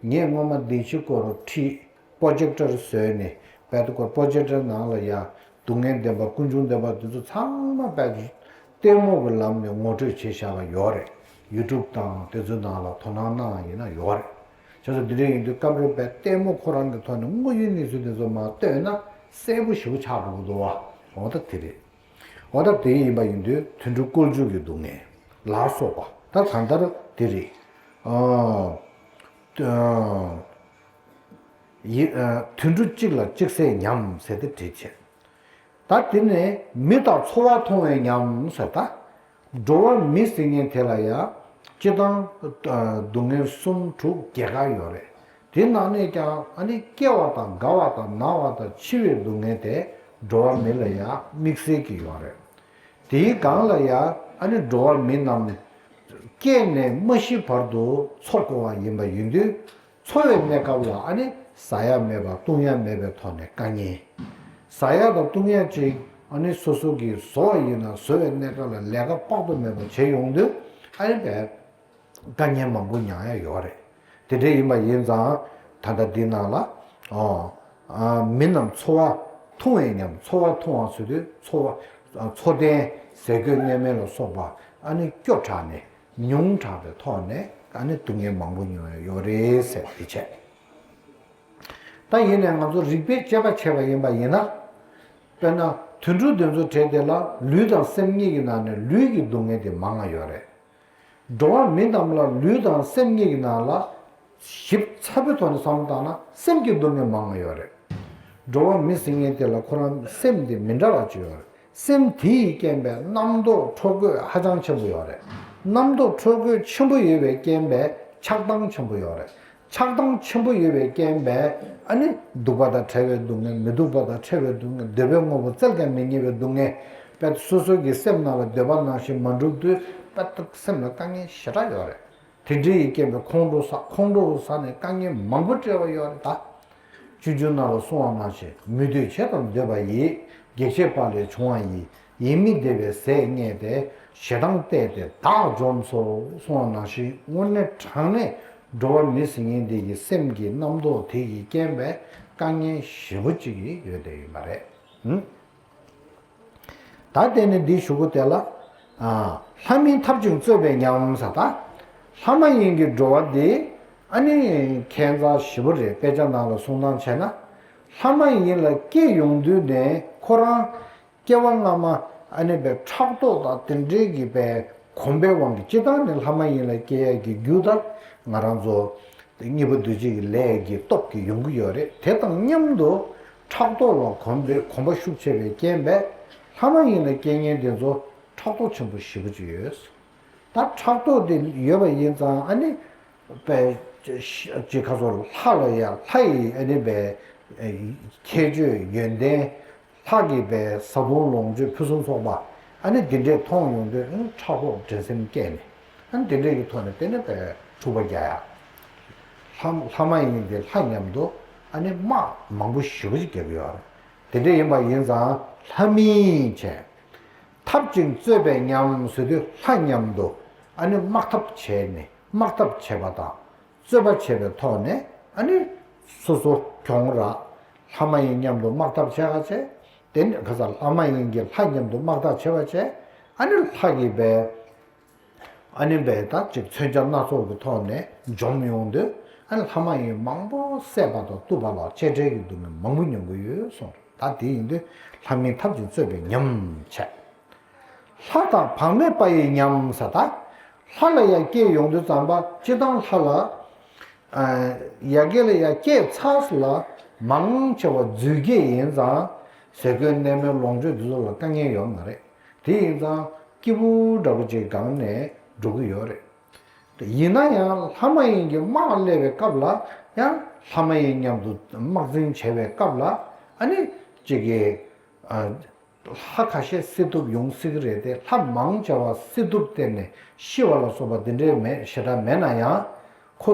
ངས་སྔོན་མ་བདེན་བཞི་སྐོར་ཁྲིད་པོ་ཇེག་ཊར་བཟོས་ནས་བལ་དུ་སྐོར་པོ་ཇེག་ཊར་ནང་ལ་ཡ་སྡུག་བསྔལ་བདེན་པ་ཀུན་འབྱུང་བདེན་པ་འདི་ཚོ་ཚང་མ་བལ་ལྟད་མོ་གི་ལམ་ནས་ངོ་སྤྲོད་བྱས་བཞག་པ་ཡོད་རེད། ཡུ་ཊུབ་དང་དེ་ཚོའི་ནང་ལ་དོ་སྣང་གནང་ཡིན་ན་ཡོད་རེད། བྱས་ཙང་འདི་འདྲ་ཡིན་དུས་སྐབས་རེ་བལ་ལྟད་མོ་ཁོ་རང་གི་ཐོག་ནས་དངོས་ཡོད་གནས་ཚུལ་འདི་ཚོ་མར་ལྟོས་ན་གསལ་པོ་ཞེ་པོ་ཆགས་འགྲོ་གི་འདུག་བ། འོ་ད་དེ་རེད། འོ་ད་དེ་ཡིན་པ་ཡིན་དུས་དུད་འགྲོ་བཀོལ་སྤྱོད་ཀྱི་སྡུག་བསྔལ་ལ་སོགས་པ་ད་གང་ལྟར་དེ་རེད། ཨ་ཡི་ཨ་དུད་འགྲོ་གཅིག་ལ་གཅིག་བསད་ཉམས་ཟེར་ཏེ་བྲིས་བྱས། ད་དེ་ནས་མི་དང་འཚོ་བ་མཐོང་བའི་ཉམས་ཟེར་ད། འགྲོ་བ་མི་ཟེར་མཁན་དེ་ལ་ཡང་སྤྱིར་བཏང་སྡུག་བསྔལ་གསུམ་དྲུག་བརྒྱད་ཀ་ཡོད་རེད། དེ་ནང་ནས་ཀྱང་ཨ་ནི་སྐྱེ་བ་དང་རྒ་བ་དང་ན་བ་དང་འཆི་བའི་སྡུག་བསྔལ་དེ་འགྲོ་བ་མི་ལ་ཡང་དམིགས་བསལ་གྱི་ཡོད་རེད། དེའི་སྒང་ལ་ཡང་ཨ་ནི་འགྲོ་བ་མི་རྣམས་སྐྱེས་ནས་མ་ཤི་བར་དུ་འཚོ་དགོས་པ་ཡིན་པ་ཡིན་དུས། འཚོ་བའི་གནས་སྐབས་ལ་ཨ་ནི་ཟ་ཡ་མེད་པ་བཏུང་ཡ་མེད་པའི་ཐོག་ནས་དཀའ་ངལ། ཟ་ཡ་དང་བཏུང་ཡ་ཅིག་ཨ་ནི་སོ་སོ་གིས་བཟོ་བ་ཡིན་ན་བཟོ་བའི་གནས་སྐབས་ལ་ལས་ཀ་དཔག་ཏུ་མེད་པ་བྱེད་ཡོང་དུས་ཨ་ནི་བས་དཀའ་ངལ་མང་པོ་མྱངས་ཡ་ཡོད་རེད། དེ་འདྲ་ཡིན་པ་ཡིན་ཙང་ད་ལྟ་འདི་ནང་ལ་ཨོ་ཨ་མི་རྣམས་འཚོ་བ་འཐུང་བའི་ཉམས། འཚོ་བ་འཐུང་བ་ཟེར་དུས་འཚོ་བ་འཚོ་རྟེན་ཟས་གོས་གནས་མལ་ལ་སོགས་པ་ཨ་ནི་སྐྱོ་དྲགས་ནས། ཉུང་དྲགས་པའི་ཐོག་ནས་ཨ་ནི་སྡུག་བསྔལ་མང་པོ་མྱོང་ཡ་ཡོད་རེད་ཟེར་དེ་བྱས། ད་ཡིན་ནའི་ང་ཚོ་རིགས་པས་དཔྱད་པ་བྱས་པ་ཡིན་པ་ཡིན་ན། དཔེར་ན་དུད་འགྲོ་དེ་ཚོ་གྲས་དེ་ལ་ལུས་དང་སེམས་གཉིས་ཀྱི་ནང་ནས་ལུས་ཀྱི་སྡུག་བསྔལ་དེ་མང་བ་ཡོད་རེད། འགྲོ་བ་མི་རྣམས་ལ་ལུས་དང་སེམས་གཉིས་ཀྱི་ནང་ལ། ཞིབ་ཚགས་པོའི་ཐོག་ནས་བསམ་བློ་བཏང་ན་སེམས་ཀྱི་སྡུག་བསྔལ་མང་བ་ཡོད་རེད། འགྲོ་བ་མི་ཟེར་མཁན་དེ་ལ་ཁོ་རང་སེམས་དེ་མི་འདྲ་བ་ཅིག་ཡོད་རེད། སེམས་དེ་ཡི་རྐྱེན་པས་རྣམ་རྟོག་འཕྲོ་རྒོད་ཧ་ཅང་ཆེན་པོ་ཡོད་རེད། རྣམ་རྟོག་འཕྲོ་རྒོད་ཆེན་པོ་ཡོད་པའི་རྐྱེན་པས་ཆགས་སྡང་ཆེན་པོ་ཡོད་རེད། ཆགས་སྡང་ཆེན་པོ་ཡོད་པའི་རྐྱེན་པས་ཨ་ནི་སྡུག་པ་དང་བྲལ་བའི་སྡུག་བསྔལ། མི་སྡུག་པ་དང་བྲལ་བའི་སྡུག་བསྔལ། འདོད་པའི་དངོས་པོ་བཙལ་ཀྱང་མི་རྙེད་པའི་སྡུག་བསྔལ། དཔེ་སོ་སོ་གི་སེམས་ནང་ལ་འདོད་པ་ནང་བཞིན་མ་འགྲུབ་དུས་དཔེ་སེམས་ལ་དཀའ་ངལ་ཞེ་དྲག་ཡོད་རེད། དེ་འདྲ་ཡི་རྐྱེན་པས་ཁོང་ཁྲོ་ཟ། ཁོང་ཁྲོ་ཟ་ནས་དཀའ་ངལ་མང་པོ་སྤྲད་པ་ཡོད་རེད་ད། སྤྱོད་འཇུག་ནང་ལ་གསུངས་པ་ནང་བཞིན་མི་འདོད་བྱས་དང་འདོད་པ་ཡིས། གེགས་བྱེད་པ་ལས་བྱུང་བ་ཡིས། ཡིད་མི་བདེ་བའི་ཟས་བརྙས་ཏེ། ཞེ་སྡང་བརྟས་ཏེ་བདག་འཇོམས་སོ། གསུངས་པ་ནང་བཞིན་དངོས་གནས་དྲང་གནས་འགྲོ་བ་མི་ཟེར་མཁན་འདི་ཡི་སེམས་ཀྱི་རྣམ་རྟོག་དེ་ཡི་རྐྱེན་པས་དཀའ་ངལ་ཞེ་པོ་ཅིག་ཡོད་བསྡད་ཡོད་པ་རེད། ཧུམ། ད་དེ་ནི་འདི་ཞུ་གི་དེ་ལ། ཨ། ལྷ་མིན་འཐབ་ཅིང་རྩོད་པའི་ཉམས་ཟེར་ད། ལྷ་མ་ཡིན་གྱི་འགྲོ་བ་འདི་ཨ་ནི་ཁྱད་མཚར་ཞེ་པོ་རེད། དཔེ་ཆ་ནང་ལ་གསུང་སྟངས་བྱས་ན། ལྷ་མ་ཡིན་ལ་སྐྱེ་ཡོང་དུས་ནས་ཁོ་རང་སྐྱེ་བ་སྔ་མ་ཨ་ནི་པའི་ཕྲག་དོག་དང་དེ་འདྲའི་གི་པའི་གོམས་པའི་དབང་གིས་སྤྱིར་བཏང་ནི་ལྷ་མ་ཡིན་ལ་སྐྱེ་ཡ་གི་རྒྱུ་ད་ང་རང་ཚོ། དེ་གཉིས་པོ་འདུ་བྱེད་ཀྱི་ལས་ཀྱི་སྟོབས་ཀྱིས་ཡོང་གི་ཡོད་རེད། དེ་དང་མཉམ་དུ་ཕྲག་དོག་ལ་གོམས་པའི་གོམས་པ་ཤུགས་ཆེ་བའི་རྐྱེན་པས་ལྷ་མ་ཡིན་ལ་སྐྱེ་མཁན་དེ་ཚོ་ཕྲག་དོག་ཆེན་པོ་ཞེ་པོ་ཅིག་ཡོད། ད་ཕྲག་དོག་དེ་ཡོད་པ་ཡིན་ཙང་ཨ་ནི། པའི་ཅི་ཁ་སོར་ལྷ་ལ་ཡང་ལྷ་ཡི་ཨ་ནི་པའི་ཁྱད་ཆོས་ཡོན་ཏན། ལྷ་གི་པའི་བཟའ་བཏུང་ལོངས་སྤྱོད་ཕུན་སུམ་ཚོགས་པ། ཨ་ནི་འདི་འདྲས་མཐོང་ཡོང་དུས་ཕྲག་དོག་འགྲན་སེམས་སྐྱེས་ནས། ཨ་ནི་འདི་འདྲས་ཀྱི་ཐོག་ནས་དེ་ནི་པའི་འཁྲུག་པ་རྒྱག་ཡ། ལྷ་ལྷ་མ་ཡིན་གྱི་ལྷ་མཉམ་དུ་ཨ་ནི་དམག་མང་པོ་ཞེ་པོ་ཅིག་རྒྱབ་ཡོད་རེད། དེ་འདྲས་ཡིན་པ་ཡིན་ཙང་ལྷ་མིན་བྱས། འཐབ་ཅིང་རྩོད་པའི་ཉམས་ཟེར་དུས་ལྷ་མཉམ་དུ་ཨ་ནི་དམག་འཐབ་བྱས་ནས་དམག་འཐབ་བྱེད་པ་དང་། རྩོད་པ་བྱེད་པའི་ཐོག་ནས་ཨ་ནི་སོ་སོ་གྱོང་རག་ལྷ་མ་ཡིན་མཉམ་དུ་དམག་འཐབ་བྱེད་ག་བྱས། དེ་ནི་ག་ས་ལྷ་མ་ཡིན་གྱི་ལྷ་མཉམ་དུ་དམག་འཐབ་བྱེད་པ་བྱས། ཨ་ནི་ལྷ་གིས་པའི་ཨ་ནི་པའི་ད་ཅིག་མཚོན་ཆ་སྣ་ཚོགས་ཀྱི་ཐོག་ནས་འཇོམས་ཡོང་དུས། ཨ་ནི་ལྷ་མ་ཡིན་མང་པོ་བསད་པ་དང་གཏུབ་པ་ལ་གཅེས་སྤྲས་ཀྱི་སྡུག་བསྔལ་མང་པོ་མྱོང་གི་ཡོད་གསུངས། ད་དེ་ཡིན་དུས་ལྷ་མིན་འཐབ་ཅིང་རྩོད་པའི་ཉམས་བྱས། ལྷ་དང་བག་མེད་པ་ཡི་ཉམས་ཟེར། ད་ལྷ་ལ་ཡང་སྐྱེས་ཡོང་དུས་ཙམ་པ་སྤྱིར་བཏང་ལྷ་ལ། ཡ་གི་ལ་ཡང་སྐྱེས་ཚར་ལ་མང་ཆེ་བ་རྫུས་སྐྱེས་ཡིན་ཙང་། ཟས་གོས་གནས་མལ་ལོངས་སྤྱོད་འདི་ཚོ་ལ་དཀའ་ངལ་ཡོད་མ་རེད། དེ་ཡིན་ཙང་སྐྱིད་པོ་འདྲ་པོ་ཅིག་སྒང་ནས་འགྲོ་གི་ཡོད་རེད། ཡིན་ན་ཡང་ལྷ་མ་ཡིན་གྱི་དམག་སླེབས་པའི་སྐབས་ལ་ཡང་ལྷ་མ་ཡིན་མཉམ་དུ་དམག་འཛིང་བྱེད་པའི་སྐབས་ལ་ཨ་ནི་ཅིག་གི། ལྷ་ཁ་ཤས་བསད་གཏུབ་ཡོང་སྲིད་ཀྱི་རེད་དེ། ལྷ་མང་ཆེ་བ་བསད་གཏུབ་བསྟེན་ནས་ཤི་བ་ལ་སོགས་པ་འདི་འདྲའི་མེད་ཞེ་དྲག་མེད་ན་ཡང་། ཁོ་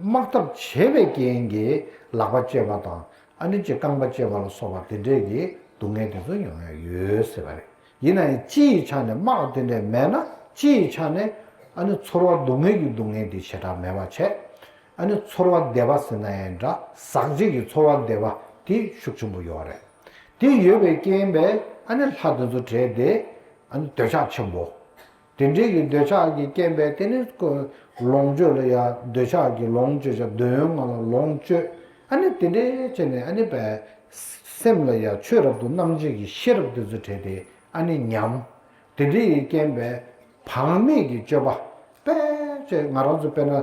དམག་འཐབ་བྱེད་པའི་རྐྱེན་གྱིས་ལག་པ་བཅད་པ་དང་ཨ་ནི་ཅིག་རྐང་པ་བཅད་པ་ལ་སོགས་པ་འདི་འདྲའི་གི་སྡུག་བསྔལ་དེ་ཚོ་ཡོང་ཡ་ཡོད་ཟེར་བ་རེད། ཡིན་ན་ཡང་སྤྱི་ཡི་ཆ་ནས་དམག་དེ་འདྲས་མེད་ན། སྤྱི་ཡི་ཆ་ནས་ཨ་ནི་ཚོར་བ་སྡུག་བསྔལ་གྱི་སྡུག་བསྔལ་དེ་ཞེ་དྲག་མེད་པ་བྱས། ཨ་ནི་ཚོར་བ་བདེ་བ་ཟེར་ན་ཡང་འདྲ། ཟག་བཅས་ཀྱི་ཚོར་བ་བདེ་བ་དེ་ཤུགས་ཆེན་པོ་ཡོད་རེད། དེ་ཡོད་པའི་རྐྱེན་པས་ཨ་ནི་ལྷ་དེ་ཚོ་བྲལ་ཏེ་ཨ་ནི་འདོད་ཆགས་ཆེན་པོ། དེ་འདྲའི་གི་འདོད་ཆགས་ཀྱི་རྐྱེན་པས་དེ་ནི་ཀོ་ལོངས་སྤྱོད་ལ་ཡང་འདོད་ཆགས་ཀྱི་ལོངས་སྤྱོད་བྱ། འདོད་ཡོན་ལྔ་ལ་ལོངས་སྤྱོད། ཨ་ནི་དེ་འདྲའི་བྱས་ནས་ཨ་ནི་པའི་སེམས་ལ་ཡང་ཆོས་རབ་ཏུ་རྣམ་འབྱེད་ཀྱི་ཤེས་རབ་དེ་ཚོ་བྲལ་ཏེ་ཨ་ནི་ཉམས། དེ་འདྲའི་ཡི་རྐྱེན་པས་བག་མེད་ཀྱི་སྤྱོད་པ་དཔེ་ཆ་ང་རང་ཚོ་དཔེར་ན།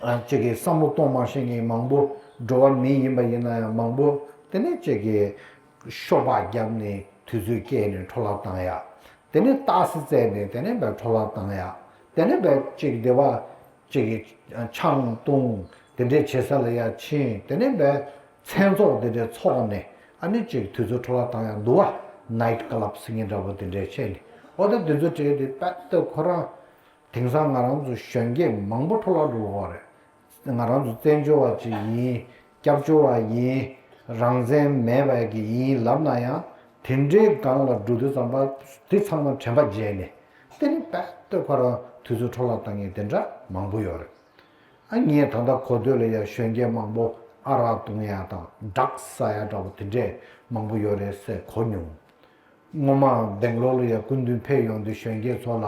ཨ་ཅིག་གིས་བསམ་བློ་གཏོང་མ་ཤེས་མཁན་མང་པོ། འགྲོ་བ་མི་ཡིན་པ་ཡིན་ན་ཡང་མང་པོ། དེ་ནས་ཅིག་གིས་ཤོ་སྦག་བརྒྱབ་ནས་དུས་ཚོད་སྐྱེལ་ནས་འཕྲོ་བརླག་བཏང་ཡ། དེ་ནས་ཏག་སེ་བཙལ་ནས་དེ་ནས་བས་འཕྲོ་བརླག་བཏང་ཡ། དེ་ནས་བས་ཅིག་སྡེ་བ་ཅིག་གིས་ཆང་བཏུང་། དེ་འདྲས་བྱེད་ས་ལ་ཡ་ཕྱིན། དེ་ནས་བས་མཚན་ཚོགས་དེ་འདྲས་ཚོགས་ནས་ཨ་ནི་ཅིག་དུས་ཚོད་འཕྲོ་བརླག་བཏང་ཡ་འདུག་བ། ནའིཊ་ཀ་ལབ་ཟེར་མཁན་འདྲ་པོ་དེ་འདྲས་བྱས་ནས། འོ་ད་དུས་ཚོད་སྤྲད་དེ་དཔེ་ད་ཁོ་རང་། དེང་སང་ང་རང་ཚོ་གཞོན་སྐྱེས་མང་པོ་འཕྲོ་བརླག་འགྲོ་གི་ཡོད་རེད། ང་རང་ཚོ་བཙན་བྱོལ་བ་ཅིག་ཡིན། སྐྱབས་བཅོལ་བ་ཡིན། རང་བཙན་མེད་པ་ཅིག་ཡིན་ལབ་ན་ཡང་། དེ་འདྲའི་སྒང་ལ་འགྲོ་དུས་ཙམ་པ་དེ་ཚང་མ་དྲན་པ་བརྗེད་ནས། དེ་ནི་དཔེ་ལྟོས་ཁོ་རང་དུས་ཚོད་འཕྲོ་བརླག་བཏང་མཁན་དེ་འདྲ་མང་པོ་ཡོད་རེད། ཨ་ངས་ད་ལྟ་གོ་ཐོས་ལ་ཡང་གཞོན་སྐྱེས་མང་པོ་ཨ་རག་བཏུང་ཡ་དང་ཌག་སི་ཟ་ཡ་འདྲ་པོ་དེ་འདྲས་མང་པོ་ཡོད་རེད་ཟེར་གོ་མྱོང་། སྔོན་མ་སྦེང་ལོར་ལ་ཡང་སྐུ་མདུན་ཕེབས་ཡོང་དུས་གཞོན་སྐྱེས་ཚོ་ལ་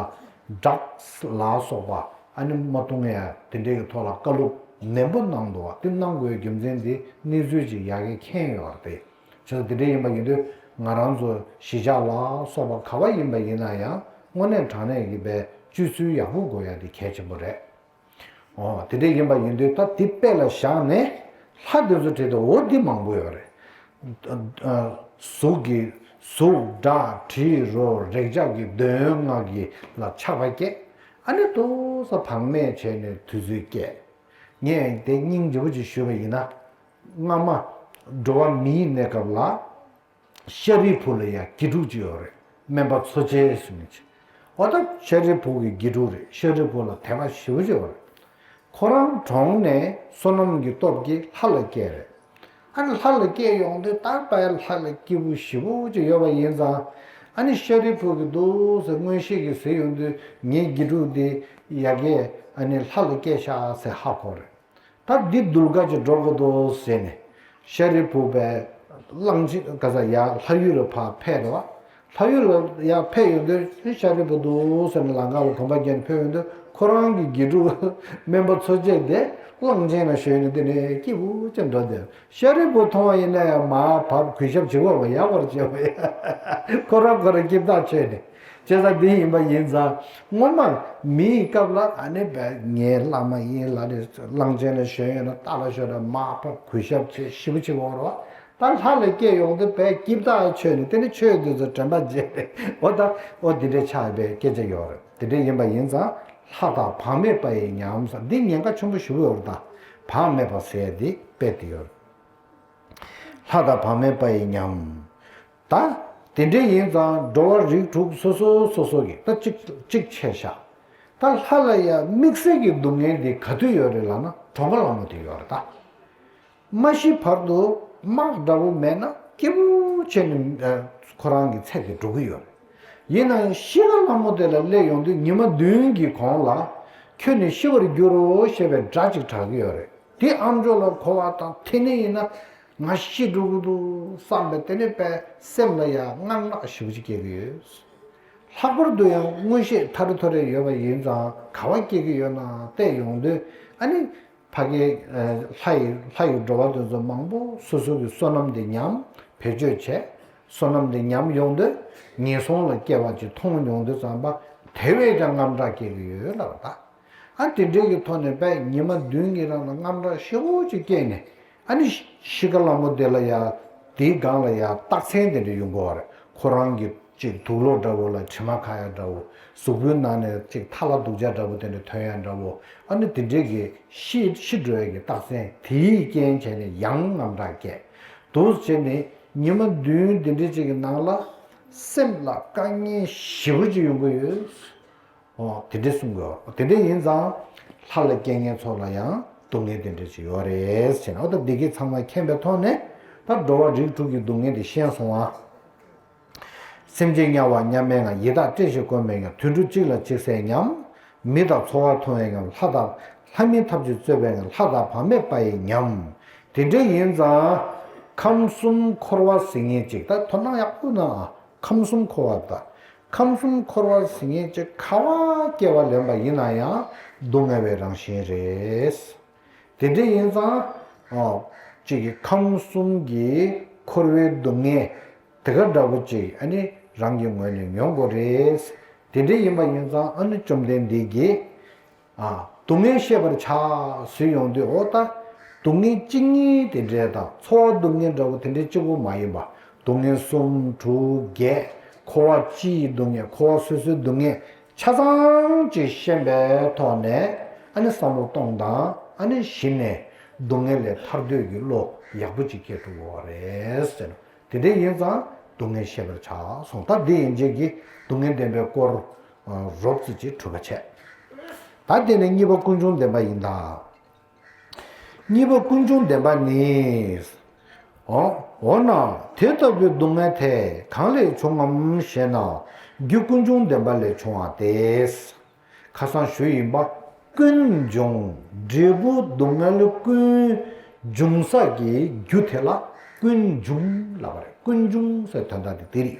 ཌག་སི་ལ་སོགས་པ་ཨ་ནི་མ་བཏུང་ཡ་དེ་འདྲའི་གི་ཐོག་ལ་བཀའ་སློབ་ནན་པོ་གནང་འདུག་བ། དེ་གནང་དགོས་རྒྱུ་མཚན་དེ་གནས་ཚུལ་ཅིག་ཡ་གི་མཁྱེན་ཡོད་རེད་དེ། བྱས་ཙང་དེ་འདྲ་ཡིན་པ་ཡིན་དུས་ང་རང་ཚོ་གཞིས་ཆགས་ལ་སོགས་པ་ག་བ་ཡིན་པ་ཡིན་ན་ཡང་དངོས་གནས་དྲང་གནས་ཀྱི་བའི་སྤྱོད་ཚུལ་ཡག་པོ་དགོས་ཡ་དེ་གལ་ཆེན་པོ་རེད། འོ་དེ་འདྲ་ཡིན་པ་ཡིན་དུས་ད་དེ་དཔེ་ལ་བཞག་ནས་ལྷ་དེ་ཚོ་བྲིས་ཏེ་འོ་འདི་མང་པོ་ཡོད་རེད། གཟུགས་ཀྱི་གཟུགས་སྒྲ་དྲི་རོ་རེག་བྱ་གི་འདོད་ཡོན་ལྔ་གི་ལ་ཆགས་པ་སྐྱེ། ཨ་ནི་ཏོག་ཙམ་བག་མེད་བྱས་ནས་དུས་ཚོད་སྐྱེལ། ངས་དེ་སྙིང་རྗེ་པོ་ཅིག་ཞུས་པ་ཡིན་ན། སྔ་མ་འགྲོ་བ་མིའི་གནས་སྐབས་ལ། ཤཱ་རིའི་བུ་ལ་ཡང་དགེ་ཕྲུག་ཅིག་ཡོད་རེད། སྨན་པ་འཚོ་བྱེད་ཟེར་མཁན་ཅིག་འོ་ད་ཤཱ་རིའི་བུ་གི་དགེ་ཕྲུག་རེད། ཤཱ་རིའི་བུ་ལ་དད་པ་ཞེ་པོ་ཅིག་ཡོད་རེད། ཁོ་རང་གྲོངས་ནས་བསོད་ནམས་ཀྱི་སྟོབས་ཀྱིས་ལྷ་ལ་སྐྱེས་རེད། ཨ་ནི་ལྷ་ལ་སྐྱེས་ཡོང་དུས་ད་པའི་ལྷ་ལ་སྐྱིད་པོ་ཞེ་པོ་ཅིག་ཡོད་པ་ཡིན་ཙང་། ཨ་ནི་ཤཱ་རིའི་བུ་གིས་འདུག་སེ་མངོན་ཤེས་ཀྱིས་གཟིགས་ཡོང་དུས་ངའི་དགེ་ཕྲུག་འདི་ཡ་གིས་ཨ་ནི་ལྷ་ལ་སྐྱེས་ཤག་ཟེར་ཧ་གོ་རེད། ད་འདི་གདུལ་དཀའ་ཅིག་འགྲོ་དགོས་འདུག་ཟེར་ནས། ཤཱ་རིའི་བུ་པས་གླང་ཆེན་ག་ས་ཡར་ལྷ་ཡུལ་ལ་ཕར་ཕེབས་རེད་བ། ལྷ་ཡུལ་ལ་ཡར་ཕེབས་ཡོང་དུས་ཤཱ་རིའི་བུ་འདུག་ཟེར་ནས་ལམ་ཁ་ལ་གོམ་པ་བརྒྱབ་ནས་ཕེབས་ཡོང་དུས་ཁོ་རང་གི་དགེ་ཕྲུག་སྨན་པ་འཚོ་བྱེད་དེ་གླང་ཆེན་ལ་ཞོན་ནས་དེ་ནས་སྐྱིད་པོ་ཅིག་འགྲོ་བསྡད། ཤཱ་རིའི་བུ་མཐོང་བ་ཡིན་ན་ཡང་མར་བབས་གུས་ཞབས་བྱེད་དགོས་པ་ཡག་པར་བྱས་པ་ཡ། ཁོ་རང་ཁོ་རང་སྐྱིད་ཐག་ཆོད་ནས། བྱས་ཙང་འདི་ཡིན་པ་ཡིན་ཙང་། སྔོན་མ་མིའི་སྐབས་ལ་ཨ་ནི་བས་ངའི་བླ་མ་ཡིན་ལབ་ནས་གླང་ཆེན་ལ་ཞོན་ཡོད་ན་རྟ་ལ་ཞོན་ན་མར་ཕབ་གུས་ཞབས་བྱེད་ཞེ་པོ་ཅིག་འོང་རོགས། ད་ལྷ་ལ་སྐྱེས་ཡོང་དུས་བས་སྐྱིད་ཐག་ཆོད་ནས་དེ་ནི་ཆོས་འདི་ཚོ་དྲན་པ་བརྗེད་རེད། འོ་ད་འོ་འདི་འདྲའི་ཆགས་པའི་སྐད་ཆ་ཡོད་རེད། དེ་འདྲ་ཡིན་པ་ཡིན་ཙང་ལྷ་དང་བག་མེད་པ་ཡི་ཉམས་ཟེར་འདི་ཉེན་ཁ་ཆེན་པོ་ཞེ་པོ་ཡོད་རེད་ད། བག་མེད་པ་ཟེར་འདི་དཔེ་དེ་ཡོད་རེད། ལྷ་དང་བག་མེད་པ་ཡི་ཉམས། ད་དེ་འདྲ་ཡིན་ཙང་འགྲོ་བ་རིགས་དྲུག་སོ་སོ་སོ་སོ་གི་ད་གཅིག་གཅིག་ཆད་བཞག་ད་ལྷ་ལ་ཡང་དམིགས་བསལ་གྱི་སྡུག་བསྔལ་འདི་ག་དུས་ཡོད་རེད་ལབ་ན་གྲོངས་པ་ལ་མོ་དེ་ཡོད་རེད་ད། མ་ཤི་བར་དུ་དམག་འདྲ་བོ་མེད་ན་སྐྱིད་པོ་བྱས་ནས་ཨ་ཁོ་རང་གི་ཚེ་དེ་འགྲོ་གི་ཡོད་རེད། ཡིན་ན་ཡང་ཤི་ཁ་ལ་མོ་དེ་ལ་སླེབས་ཡོང་དུས་ཉི་མ་བདུན་གྱི་གོང་ལ་ཁྱོད་ནི་ཤི་བར་འགྱུར་རོ་ཞེས་པའི་སྒྲ་ཅིག་གྲགས་ཀྱི་ཡོད་རེད། དེ་ཨམ་ཅོག་ལ་གོ་བ་དང་དེ་ནས་ཡིན་ན་ང་ཤི་འགྲོ་གི་འདུག་བསམ་པའི་དེ་ནས་པའི་སེམས་ལ་ཡང་དངངས་སྐྲག་ཞེ་པོ་ཅིག་སྐྱེ་གི་ཡོད། ལྷག་པར་དུ་ཡང་མངོན་ཤེས་ཐ་རེ་ཐོ་རེ་ཡོད་པ་ཡིན་ཙང་ག་བ་སྐྱེ་གི་ཡོད་ན་བལྟས་ཡོང་དུས་ཨ་ནི་ཕ་གི་ལྷ་ཡི་ལྷ་ཡི་འགྲོ་བ་དེ་ཚོ་མང་པོ་སོ་སོ་གི་བསོད་ནམས་དེ་ཉམས་བེད་སྤྱོད་བྱས། བསོད་ནམས་དེ་ཉམས་ཡོང་དུས་ངན་སོང་ལ་སྐྱེ་བ་ཅིག་མཐོང་ཡོང་དུས་ཙམ་པ་དེ་བས་ཀྱང་དངངས་སྐྲག་སྐྱེ་གི་ཡོད་ལབ་པ་ད། ཨ་དེ་འདྲའི་གི་ཐོག་ནས་པས་ཉི་མ་བདུན་གྱི་རིང་ལ་དངངས་སྐྲག་ཞེ་པོ་ཅིག་སྐྱེས་ནས་ཨ་ནི་ཤི་ཁ་ལ་མོ་དེ་ལ་ཡ་དེའི་སྒང་ལ་ཡ་རྟགས་མཚན་དེ་འདྲ་ཡོང་གི་ཡོད་རེད། ཁོ་རང་གི་ཅིག་དུག་ལོག་འདྲ་བོ་ལ་དྲི་མ་ཁ་ཡ་འདྲ་བོ། གཟུགས་པོའི་ནང་ནས་ཅིག་ཐལ་བ་རྡུག་ཅག་འདྲ་བོ་དེ་འདྲ་ཐོན་ཡ་འདྲ་བོ། ཨ་ནི་དེ་འདྲའི་གི་ཤི་ཤི་འགྲོ་ཡ་གི་རྟགས་མཚན་དེའི་རྐྱེན་བྱས་ནས་ཡང་དངངས་སྐྲག་སྐྱེས། འདུག་བྱས་ནས་ཉི་མ་བདུན་དེ་འདྲའི་ཅིག་གི་ནང་ལ་སེམས་ལ་དཀའ་ངལ་ཞེ་པོ་ཅིག་ཡོང་གི་ཡོད། ཨོ་དེ་འདྲས་གསུང་དགོས། དེ་འདྲས་ཡིན་ཙང་ལྷ་ལ་སྐྱེ་མཁན་ཚོ་ལ་ཡང་སྡུག་བསྔལ་དེ་འདྲས་ཅིག་ཡོད་རེད་ཟེར་ནས། ཨོ་ད་འདི་གའི་ཚང་མ་མཁྱེན་པའི་ཐོག་ནས་ད་འགྲོ་བ་རིགས་དྲུག་གི་སྡུག་བསྔལ་དེ་ཤེས་སོང་ཨ། སེམས་ཅན་དམྱལ་བ་མཉམ་མེད་ངང་། ཡི་དྭགས་བཀྲེས་ཤིང་སྐོམ་པའི་ངང་། དུད་འགྲོ་གཅིག་ལ་གཅིག་བསད་སྙམ། མི་དང་འཚོ་བ་ཐུང་བའི་ངང་། ལྷ་དང་ལྷ་མིན་ཐབས་ཀྱིས་གཙོས་པའི་ངང་། ལྷ་དང་བག་མེད་པ་ཡི་ཉམས། དེ་འདྲས་ཡིན་ཙང་ཁམས་གསུམ་འཁོར་བ་ཟེར་མཁན་ཅིག་ད་དོ་སྣང་ཡག་པོ་གནང་ཨ། ཁམས་གསུམ་འཁོར་བ་ད། ཁམས་གསུམ་འཁོར་བ་ཟེར་མཁན་ཅིག་ག་བ་སྐྱེ་བ་ལེན་པ་ཡིན་ན་ཡང་སྡུག་བསྔལ་བའི་རང་བཞིན་རེད། དེ་འདྲ་ཡིན་ཙང་ཨོ་གཅིག་གི་ཁམས་གསུམ་གྱི་འཁོར་བའི་སྡུག་བསྔལ་དེ་ག་འདྲ་བོ་ཅིག་ཨ་ནི་རང་གི་ངོས་ནས་མྱོང་དགོས་རེད། དེ་འདྲ་ཡིན་པ་ཡིན་ཙང་ཨ་ནི་བཅོམ་ལྡན་འདས་ཀྱིས་ཨ་སྡུག་བསྔལ་ཤེས་པར་བྱ་ཟེར་ཡོང་དུས། ཨོ་ད་སྡུག་བསྔལ་གཅིག་གཉིས་དེ་འདྲས་དང་འཚོ་བ་སྡུག་བསྔལ་འདྲ་བོ་དེ་འདྲས་གཅིག་པོ་མ་ཡིན་པ། སྡུག་བསྔལ་གསུམ་དྲུག་བརྒྱད། འཁོར་བ་སྤྱིའི་སྡུག་བསྔལ། འཁོར་བ་སོ་སོའི་སྡུག་བསྔལ་ཆ་ཚང་ཅིག་ཤེས་པའི་ཐོག་ནས་ཨ་ནི་བསམ་བློ་གཏོང་དང་ཨ་ནི་གཞི་ནས་སྡུག་བསྔལ་ལས་ཐར་འདོད་ཀྱི་བློ་ཡག་པོ་ཅིག་སྐྱེ་ཐུབ་དགོས་པ་རེད་ཟེར། དེ་འདྲ་ཡིན་ཙང་སྡུག་བསྔལ་ཤེས་པར་བྱ་གསུངས། ད་འདི་ཡན་ཆད་ཀྱིས་སྡུག་བསྔལ་བདེན་པའི་སྐོར་རོབ་ཙམ་ཅིག་གྲུབ་པ་བྱས། ད་དེ་ནས་གཉིས་པ་ཀུན་འབྱུང་བདེན་པ་ཡིན་ད། གཉིས་པ་ཀུན་འབྱུང་བདེན་པ་ནི། འོ་འོ་ན་དེ་ལྟ་བུའི་སྡུག་བསྔལ་དེ་གང་ལས་བྱུང་ངམ་ཞེ་ན། རྒྱུ་ཀུན་འབྱུང་བདེན་པ་ལས་བྱུང་བ་སྟེ། ཁ་སང་ཞུས་ཡིན་པ། ཀུན་འབྱུང་། འབྲས་བུ་སྡུག་བསྔལ་ཀུན་འབྱུང་ས་ཀྱི་རྒྱུ་དེ་ལ་ཀུན་འབྱུང་ལབ་པ་རེད། ཀུན་འབྱུང་ཟེར་དོན་དག་དེ་དེ་རེད།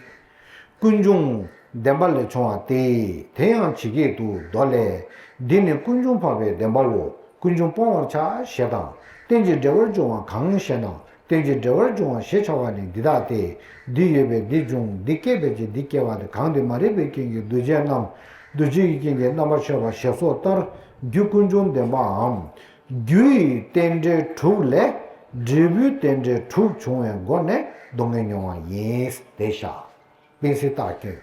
ཀུན་འབྱུང་བདེན་པ་ལས་བྱུང་བ་སྟེ། དེ་ཡང་ཇི་སྐད་དུ། མདོ་ལས། འདི་ནི་ཀུན་འབྱུང་འཕགས་པའི་བདེན་པའོ། ཀུན་འབྱུང་སྤོང་བར་བྱ་ཞེས་དང་། རྟེན་ཅིང་འབྲེལ་བར་འབྱུང་བ་གང་ཞེ་ན། རྟེན་ཅིང་འབྲེལ་བར་འབྱུང་བ་ཞེས་བྱ་བ་ནི་འདི་ལྟ་སྟེ། འདི་ཡོད་པས་འདི་འབྱུང་། འདི་སྐྱེས་པས་ཀྱང་འདི་སྐྱེ་བ་སྟེ། གང་དེ་མ་རིག་པའི་རྐྱེན་གྱིས་འདུ་བྱེད་རྣམས། འདུ་བྱེད་ཀྱི་རྐྱེན་གྱིས་རྣམ་པར་ཤེས་པ་ཞེས་སོགས་ལྟར། རྒྱུ་ཀུན་འབྱུང་བདེན་པའམ། རྒྱུ་ཡི་རྟེན་འབྲེལ་དྲུག་ལས་འབྲས་བུའི་རྟེན་འབྲེལ་དྲུག་བྱུང་བའི་སྒོ་ནས་སྡུག་བསྔལ་མྱོང་བ་ཡིན། དེ་བཞག་དཔེ་སྲིད་རྟགས་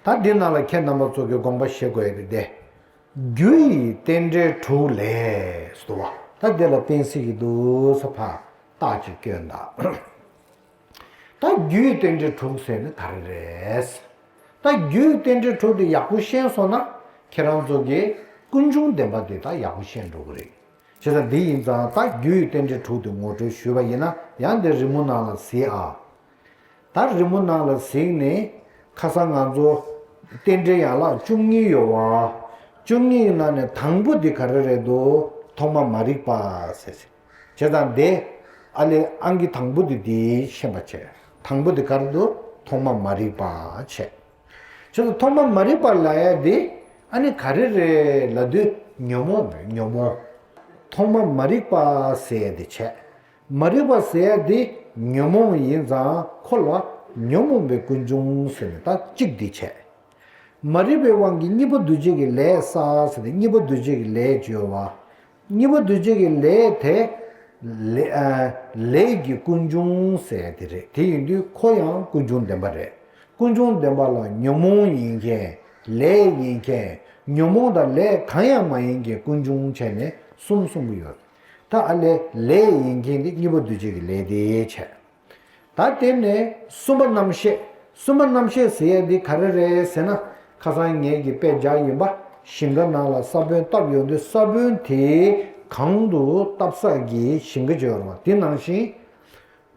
སྐྱོན། ད་འདི་ནང་ལ་ཁྱེད་རྣམ་པ་ཚོ་གི་དགོངས་པ་བཞེས་དགོས་ཡ་དེ་དེ། རྒྱུ་ཡི་རྟེན་འབྲེལ་དྲུག་ལས་སུ་བ། ད་འདི་ལ་དཔེ་སྲིད་ཀྱི་འདུག་ས་ཕ་རྟགས་ཅིག་སྐྱོན་ད། ད་རྒྱུ་ཡི་རྟེན་འབྲེལ་དྲུག་ཟེར་ནི་ག་རེ་རེད། ད་རྒྱུ་ཡི་རྟེན་འབྲེལ་དྲུག་དེ་ཡག་པོ་ཤེས་སོང་ན་ཁྱེད་རང་ཚོ་གི་ཀུན་འབྱུང་བདེན་པ་དེ་ད་ཡག་པོ་ཤེས་འགྲོ་གི་རེད། བྱས་ཙང་འདི་ཡིན་ཙང་ད་རྒྱུ་ཡི་རྟེན་འབྲེལ་དྲུག་དེ་ངོ་སྤྲོད་ཞུས་པ་ཡིན་ན་ཡང་འདི་རི་མོ་ནང་ལ་གཟིགས་ཨ། ད་རི་མོ་ནང་ལ་གཟིགས་ནས་ཁ་སང་ང་ཚོ་རྟེན་འབྲེལ་ཡན་ལག་བཅུ་གཉིས་ཡོད་བ། བཅུ་གཉིས་ནང་ནས་དང་པོ་འདི་ག་རེ་རེད་འདུག་ཐོག་མ་མ་རིག་པ་ཟེར། བྱས་ཙང་དེ་ཨ་ལས་ཨང་ཀི་དང་པོ་དེ་དེ་ཤེས་པ་བྱས། དང་པོ་དེ་ག་རེ་འདུག་ཐོག་མ་མ་རིག་པ་བྱས། བྱས་ཙང་ཐོག་མ་མ་རིག་པ་ལབ་ཡ་དེ་ཨ་ནི་ག་རེ་རེད་ལབ་དུས་ཉོན་མོངས་མེད་ཉོན་མོངས། ཐོག་མ་མ་རིག་པ་ཟེར་ཡ་དེ་བྱས། མ་རིག་པ་ཟེར་ཡ་དེ་ཉོན་མོངས་ཡིན་ཙང་ཁོ་ལ་ཉོན་མོངས་པའི་ཀུན་འབྱུང་ཟེར་ནས་ད་གཅིག་འདི་བྱས། མ་རིག་པའི་དབང་གིས་གཉིས་པོ་འདུ་བྱེད་ཀྱི་ལས་བསགས་ཟེར་ཏེ་གཉིས་པོ་འདུ་བྱེད་ཀྱི་ལས་བརྗོད་པ། གཉིས་པོ་འདུ་བྱེད་ཀྱི་ལས་དེ་ལས་ཨ་ལས་ཀྱི་ཀུན་འབྱུང་ཟེར་དེ་རེད། དེ་ཡིན་དུས་ཁོ་ཡང་ཀུན་འབྱུང་བདེན་པ་རེད། ཀུན་འབྱུང་བདེན་པ་ལ་ཉོན་མོངས་ཡིན་མཁན་ ལས་ཡིན་མཁན། ཉོན་མོངས་དང་ལས་གང་ཡང་མ་ཡིན་མཁན་ཀུན་འབྱུང་བྱས་ནས་གསུམ་གསུང་གི་ཡོད། ད་ཨ་ལས་ལས་ཡིན་མཁན་དེ་གཉིས་པོ་འདུས་བྱས་ཀྱི་ལས་དེ་བྱས། ད་དེ་ནས་གསུམ་པ་རྣམ་ཤེས། གསུམ་པ་རྣམ་ཤེས་ཟེར་ཡ་འདི་ག་རེ་རེད་ཟེར་ན། ཁ་སང་ངེད་ཀྱིས་དཔེ་སྦྱར་ཡིན་པ། ཞིང་ཁ་ནང་ལ་ས་བོན་བཏབ་ཡོང་དུས་ས་བོན་དེ་གང་དུ་བཏབ་ས་གི་ཞིང་ཁ་ཅིག་ཡོད་རེད་བ། དེ་ནང་བཞིན།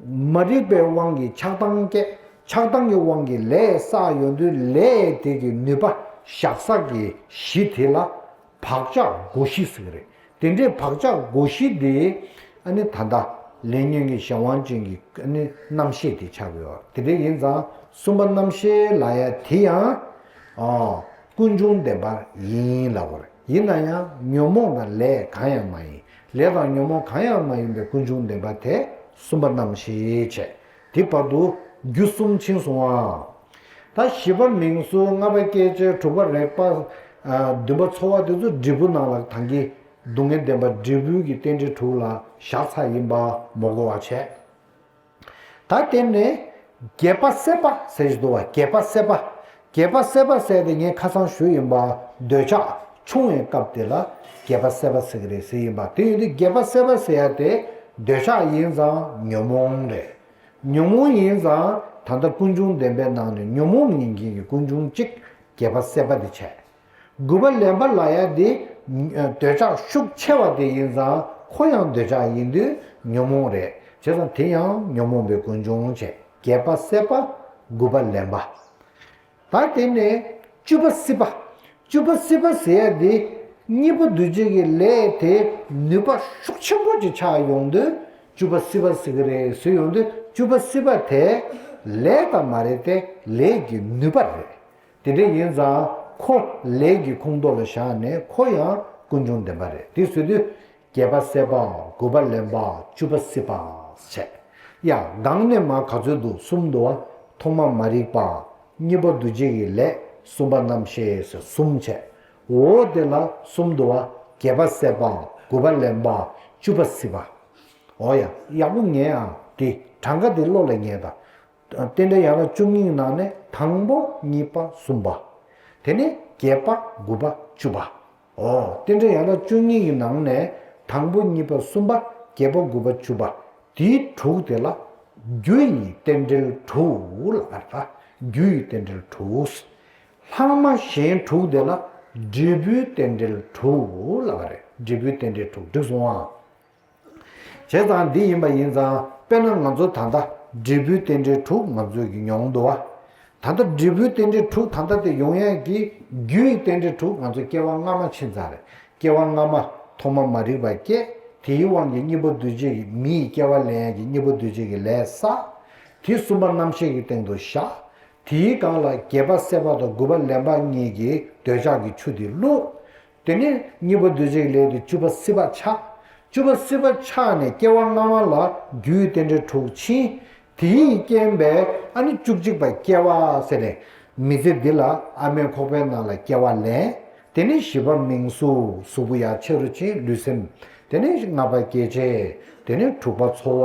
མ་རིག་པའི་དབང་གིས་ཆགས་སྡང་སྐྱེ། ཆགས་སྡང་གི་དབང་གིས་ལས་བསགས་ཡོང་དུས་ལས་དེ་གི་ནུས་པ་བཞག་ས་གི་གཞི་དེ་ལ་བག་ཆགས་བསྒོ་གཞི་ཟེར་གི་རེད། དེ་འདྲའི་བག་ཆགས་བསྒོ་གཞི་དེ་ཨ་ནི་ད་ལྟ་ལས་ཉོན་གྱི་གཞན་དབང་ཅན་གྱི་ཨ་ནི་རྣམ་ཤེས་དེ་ཆགས་ཡོད། དེ་འདྲ་ཡིན་ཙང་གསུམ་པ་རྣམ་ཤེས་ལབ་ཡ་དེ་ཡང་ཨ་ཀུན་འབྱུང་བདེན་པ་ཡིན་ལབ་དགོས་རེད། ཡིན་ན་ཡང་ཉོན་མོངས་དང་ལས་གང་ཡང་མ་ཡིན། ལས་དང་ཉོན་མོངས་གང་ཡང་མ་ཡིན་པའི་ཀུན་འབྱུང་བདེན་པ་དེ་གསུམ་པ་རྣམ་ཤེས་བྱས། དེ་བར་དུ་རྒྱུ་གསུམ་ཕྱིན་སོང་ཨ། ད་བཞི་པ་མིང་གཟུགས། ལྔ་པ་སྐྱེ་མཆེད། དྲུག་པ་རེག་པ། ཨ། བདུན་པ་ཚོར་བ། དེ་ཚོ་འབྲས་བུ་ནང་ལ་ད་གིན་སྡུག་བསྔལ་བདེན་པ་འབྲས་བུ་གི་རྟེན་འབྲེལ་དྲུག་ལ་བཞག་ཚར་ཡིན་པ་མ་གོ་བ་བྱས། ད་དེ་ནས་བརྒྱད་པ་སྲེད་པ་ཟེར་གྱི་འདུག་བ། བརྒྱད་པ་སྲེད་པ། བརྒྱད་པ་སྲེད་པ་ཟེར་དེ་ངས་ཁ་སང་ཞུས་ཡིན་པ། འདོད་ཆགས་ཆུང་བའི་སྐབས་དེ་ལ་བརྒྱད་པ་སྲེད་པ་ཟེར་གི་རེད་ཟེར་ཡིན་པ། དེ་ཡིན་དུས་བརྒྱད་པ་སྲེད་པ་ཟེར་ཡ་དེ་འདོད་ཆགས་ཡིན་ཙང་ཉོན་མོངས་རེད། ཉོན་མོངས་ཡིན་ཙང་ད་ལྟ་ཀུན་འབྱུང་བདེན་པའི་ནང་ནས་ཉོན་མོངས་ཡིན་མཁན་གྱི་ཀུན་འབྱུང་གཅིག་བརྒྱད་པ་སྲེད་པ་དེ་བྱས། དགུ་པ་ལེན་པ་ལབ་ཡ་དེ་འདོད་ཆགས་ཤུགས་ཆེ་བ་དེ་ཡིན་ཙང་ཁོ་ཡང་འདོད་ཆགས་ཡིན་དུས་ཉོན་མོངས་རེད། བྱས་ཙང་དེ་ཡང་ཉོན་མོངས་པའི་ཀུན་འབྱུང་བྱས། བརྒྱད་པ་སྲེད་པ། དགུ་པ་ལེན་པ། ད་དེ་ནས་བཅུ་པ་སྲིད་པ། བཅུ་པ་སྲིད་པ་ཟེར་ཡ་དེ་གཉིས་པོ་འདུས་བྱས་ཀྱི་ལས་དེ་ནུས་པ་ཤུགས་ཆེན་པོ་ཅིག་ཆགས་ཡོང་དུས་བཅུ་པ་སྲིད་པ་ཟེར་གི་རེད་ཟེར་ཡོང་དུས། བཅུ་པ་སྲིད་པ་དེ་ལས་ད་མ་རེད་དེ་ལས་ཀྱི་ནུས་པ་རེད། དེ་འདྲ་ཡིན་ཙང་ཁོ་ལས་ཀྱི་ཁོངས་གཏོགས་ལ་བཞག་ནས་ཁོ་ཡང་ཀུན་འབྱུང་བདེན་པ་རེད། དེ་ཟེར་དུས་བརྒྱད་པ་སྲེད་པ། དགུ་པ་ལེན་པ། བཅུ་པ་སྲིད་པ་བྱས། ཡ། གང་ནས་མ་ག་ཚོད་འདུག་གསུམ་འདུག་བ། ཐོག་མ་མ་རིག་པ། གཉིས་པ་འདུས་བྱས་ཀྱི་ལས། གསུམ་པ་རྣམ་ཤེས་ཟེར་གསུམ་བྱས། འོ་དེ་ལ་གསུམ་འདུག་བ། བརྒྱད་པ་སྲེད་པ། དགུ་པ་ལེན་པ། བཅུ་པ་སྲིད་པ། འོ་ཡ། ཡག་པོ་ཉན་ཨ། དེ་གྲངས་ཀ་དེ་བློ་ལ་ངེས་དང་། རྟེན་འབྲེལ་ཡན་ལག་བཅུ་གཉིས་ནང་ནས་དང་པོ། གཉིས་པ། གསུམ་པ། དེ་ནས་བརྒྱད་པ། དགུ་པ། བཅུ་པ། འོ། རྟེན་འབྲེལ་ཡན་ལག་བཅུ་གཉིས་ཀྱི་ནང་ནས་དང་པོ། གཉིས་པ། གསུམ་པ། བརྒྱད་པ། དགུ་པ། བཅུ་པ། དེའི་དྲུག་དེ་ལ་རྒྱུ་ཡི་རྟེན་འབྲེལ་དྲུག་ལབ་པ་རེད། རྒྱུ་ཡི་རྟེན་འབྲེལ་དྲུག་ལྷག་མ་གཞན་དྲུག་དེ་ལ་འབྲས་བུའི་རྟེན་འབྲེལ་དྲུག་ལབ་པ་རེད། འབྲས་བུའི་རྟེན་འབྲེལ་དྲུག་འགྲིག་སོང་ཨ། བྱས་ཙང་འདི་ཡིན་པ་ཡིན་ཙང་། དཔེར་ན་ང་ཚོ་ད་ལྟ་འབྲས་བུའི་རྟེན་འབྲེལ་དྲུག་ང་ཚོས་ཀྱི་མྱོང་འདུག་བ། ད་ལྟ་འབྲས་བུའི་རྟེན་འབྲེལ་དྲུག་ད་ལྟ་དེ་ཡོང་ཡས་ཀྱི་རྒྱུ་ཡི་རྟེན་འབྲེལ་དྲུག་ང་ཚོ་སྐྱེ་བ་སྔ་མ་ཕྱིན་ཚར་རེད། སྐྱེ་བ་སྔ་མ་ཐོག་མ་མ་རིག་པ་སྐྱེས། དེའི་དབང་གིས་གཉིས་པ་འདུས་བྱས་ཀྱི་མི་ཡི་སྐྱེ་བ་ལེན་ཡས་ཀྱི་གཉིས་པ་འདུས་བྱས་ཀྱི་ལས་བསགས། དེ་གསུམ་པ་རྣམ་ཤེས་ཀྱི་སྟེང་དུ་བཞག་དེའི་སྒང་ལ་བརྒྱད་པ་སྲེད་པ་དང་དགུ་པ་ལེན་པ་གཉིས་ཀྱི་འདོད་ཆགས་ཀྱི་ཆུ་དེ་བླུགས། དེ་ནས་གཉིས་པ་འདུས་བྱས་ཀྱི་ལས་དེ་བཅུ་པ་སྲིད་པ་ཆགས། བཅུ་པ་སྲིད་པ་ཆགས་ནས་སྐྱེ་བ་སྔ་མ་ལ་རྒྱུའི་རྟེན་འབྲེལ་དྲུག་ཕྱིན། དེའི་རྐྱེན་པས་ཨ་ནི་བཅུ་གཅིག་པ་སྐྱེ་བ་ཟེར་ནས། མི་ཚེ་འདི་ལ་ཨ་མའི་ཁོག་པའི་ནང་ལ་སྐྱེ་བ་ལེན། དེ་ནས་བཞི་པ་མིང་གཟུགས། གཟུགས་པོ་ཡར་ཆེ་རུ་ཕྱིན། ལུས་སེམས། དེ་ནས་ལྔ་པ་སྐྱེ་མཆེད། དེ་ནས་དྲུག་པ་ཚོར་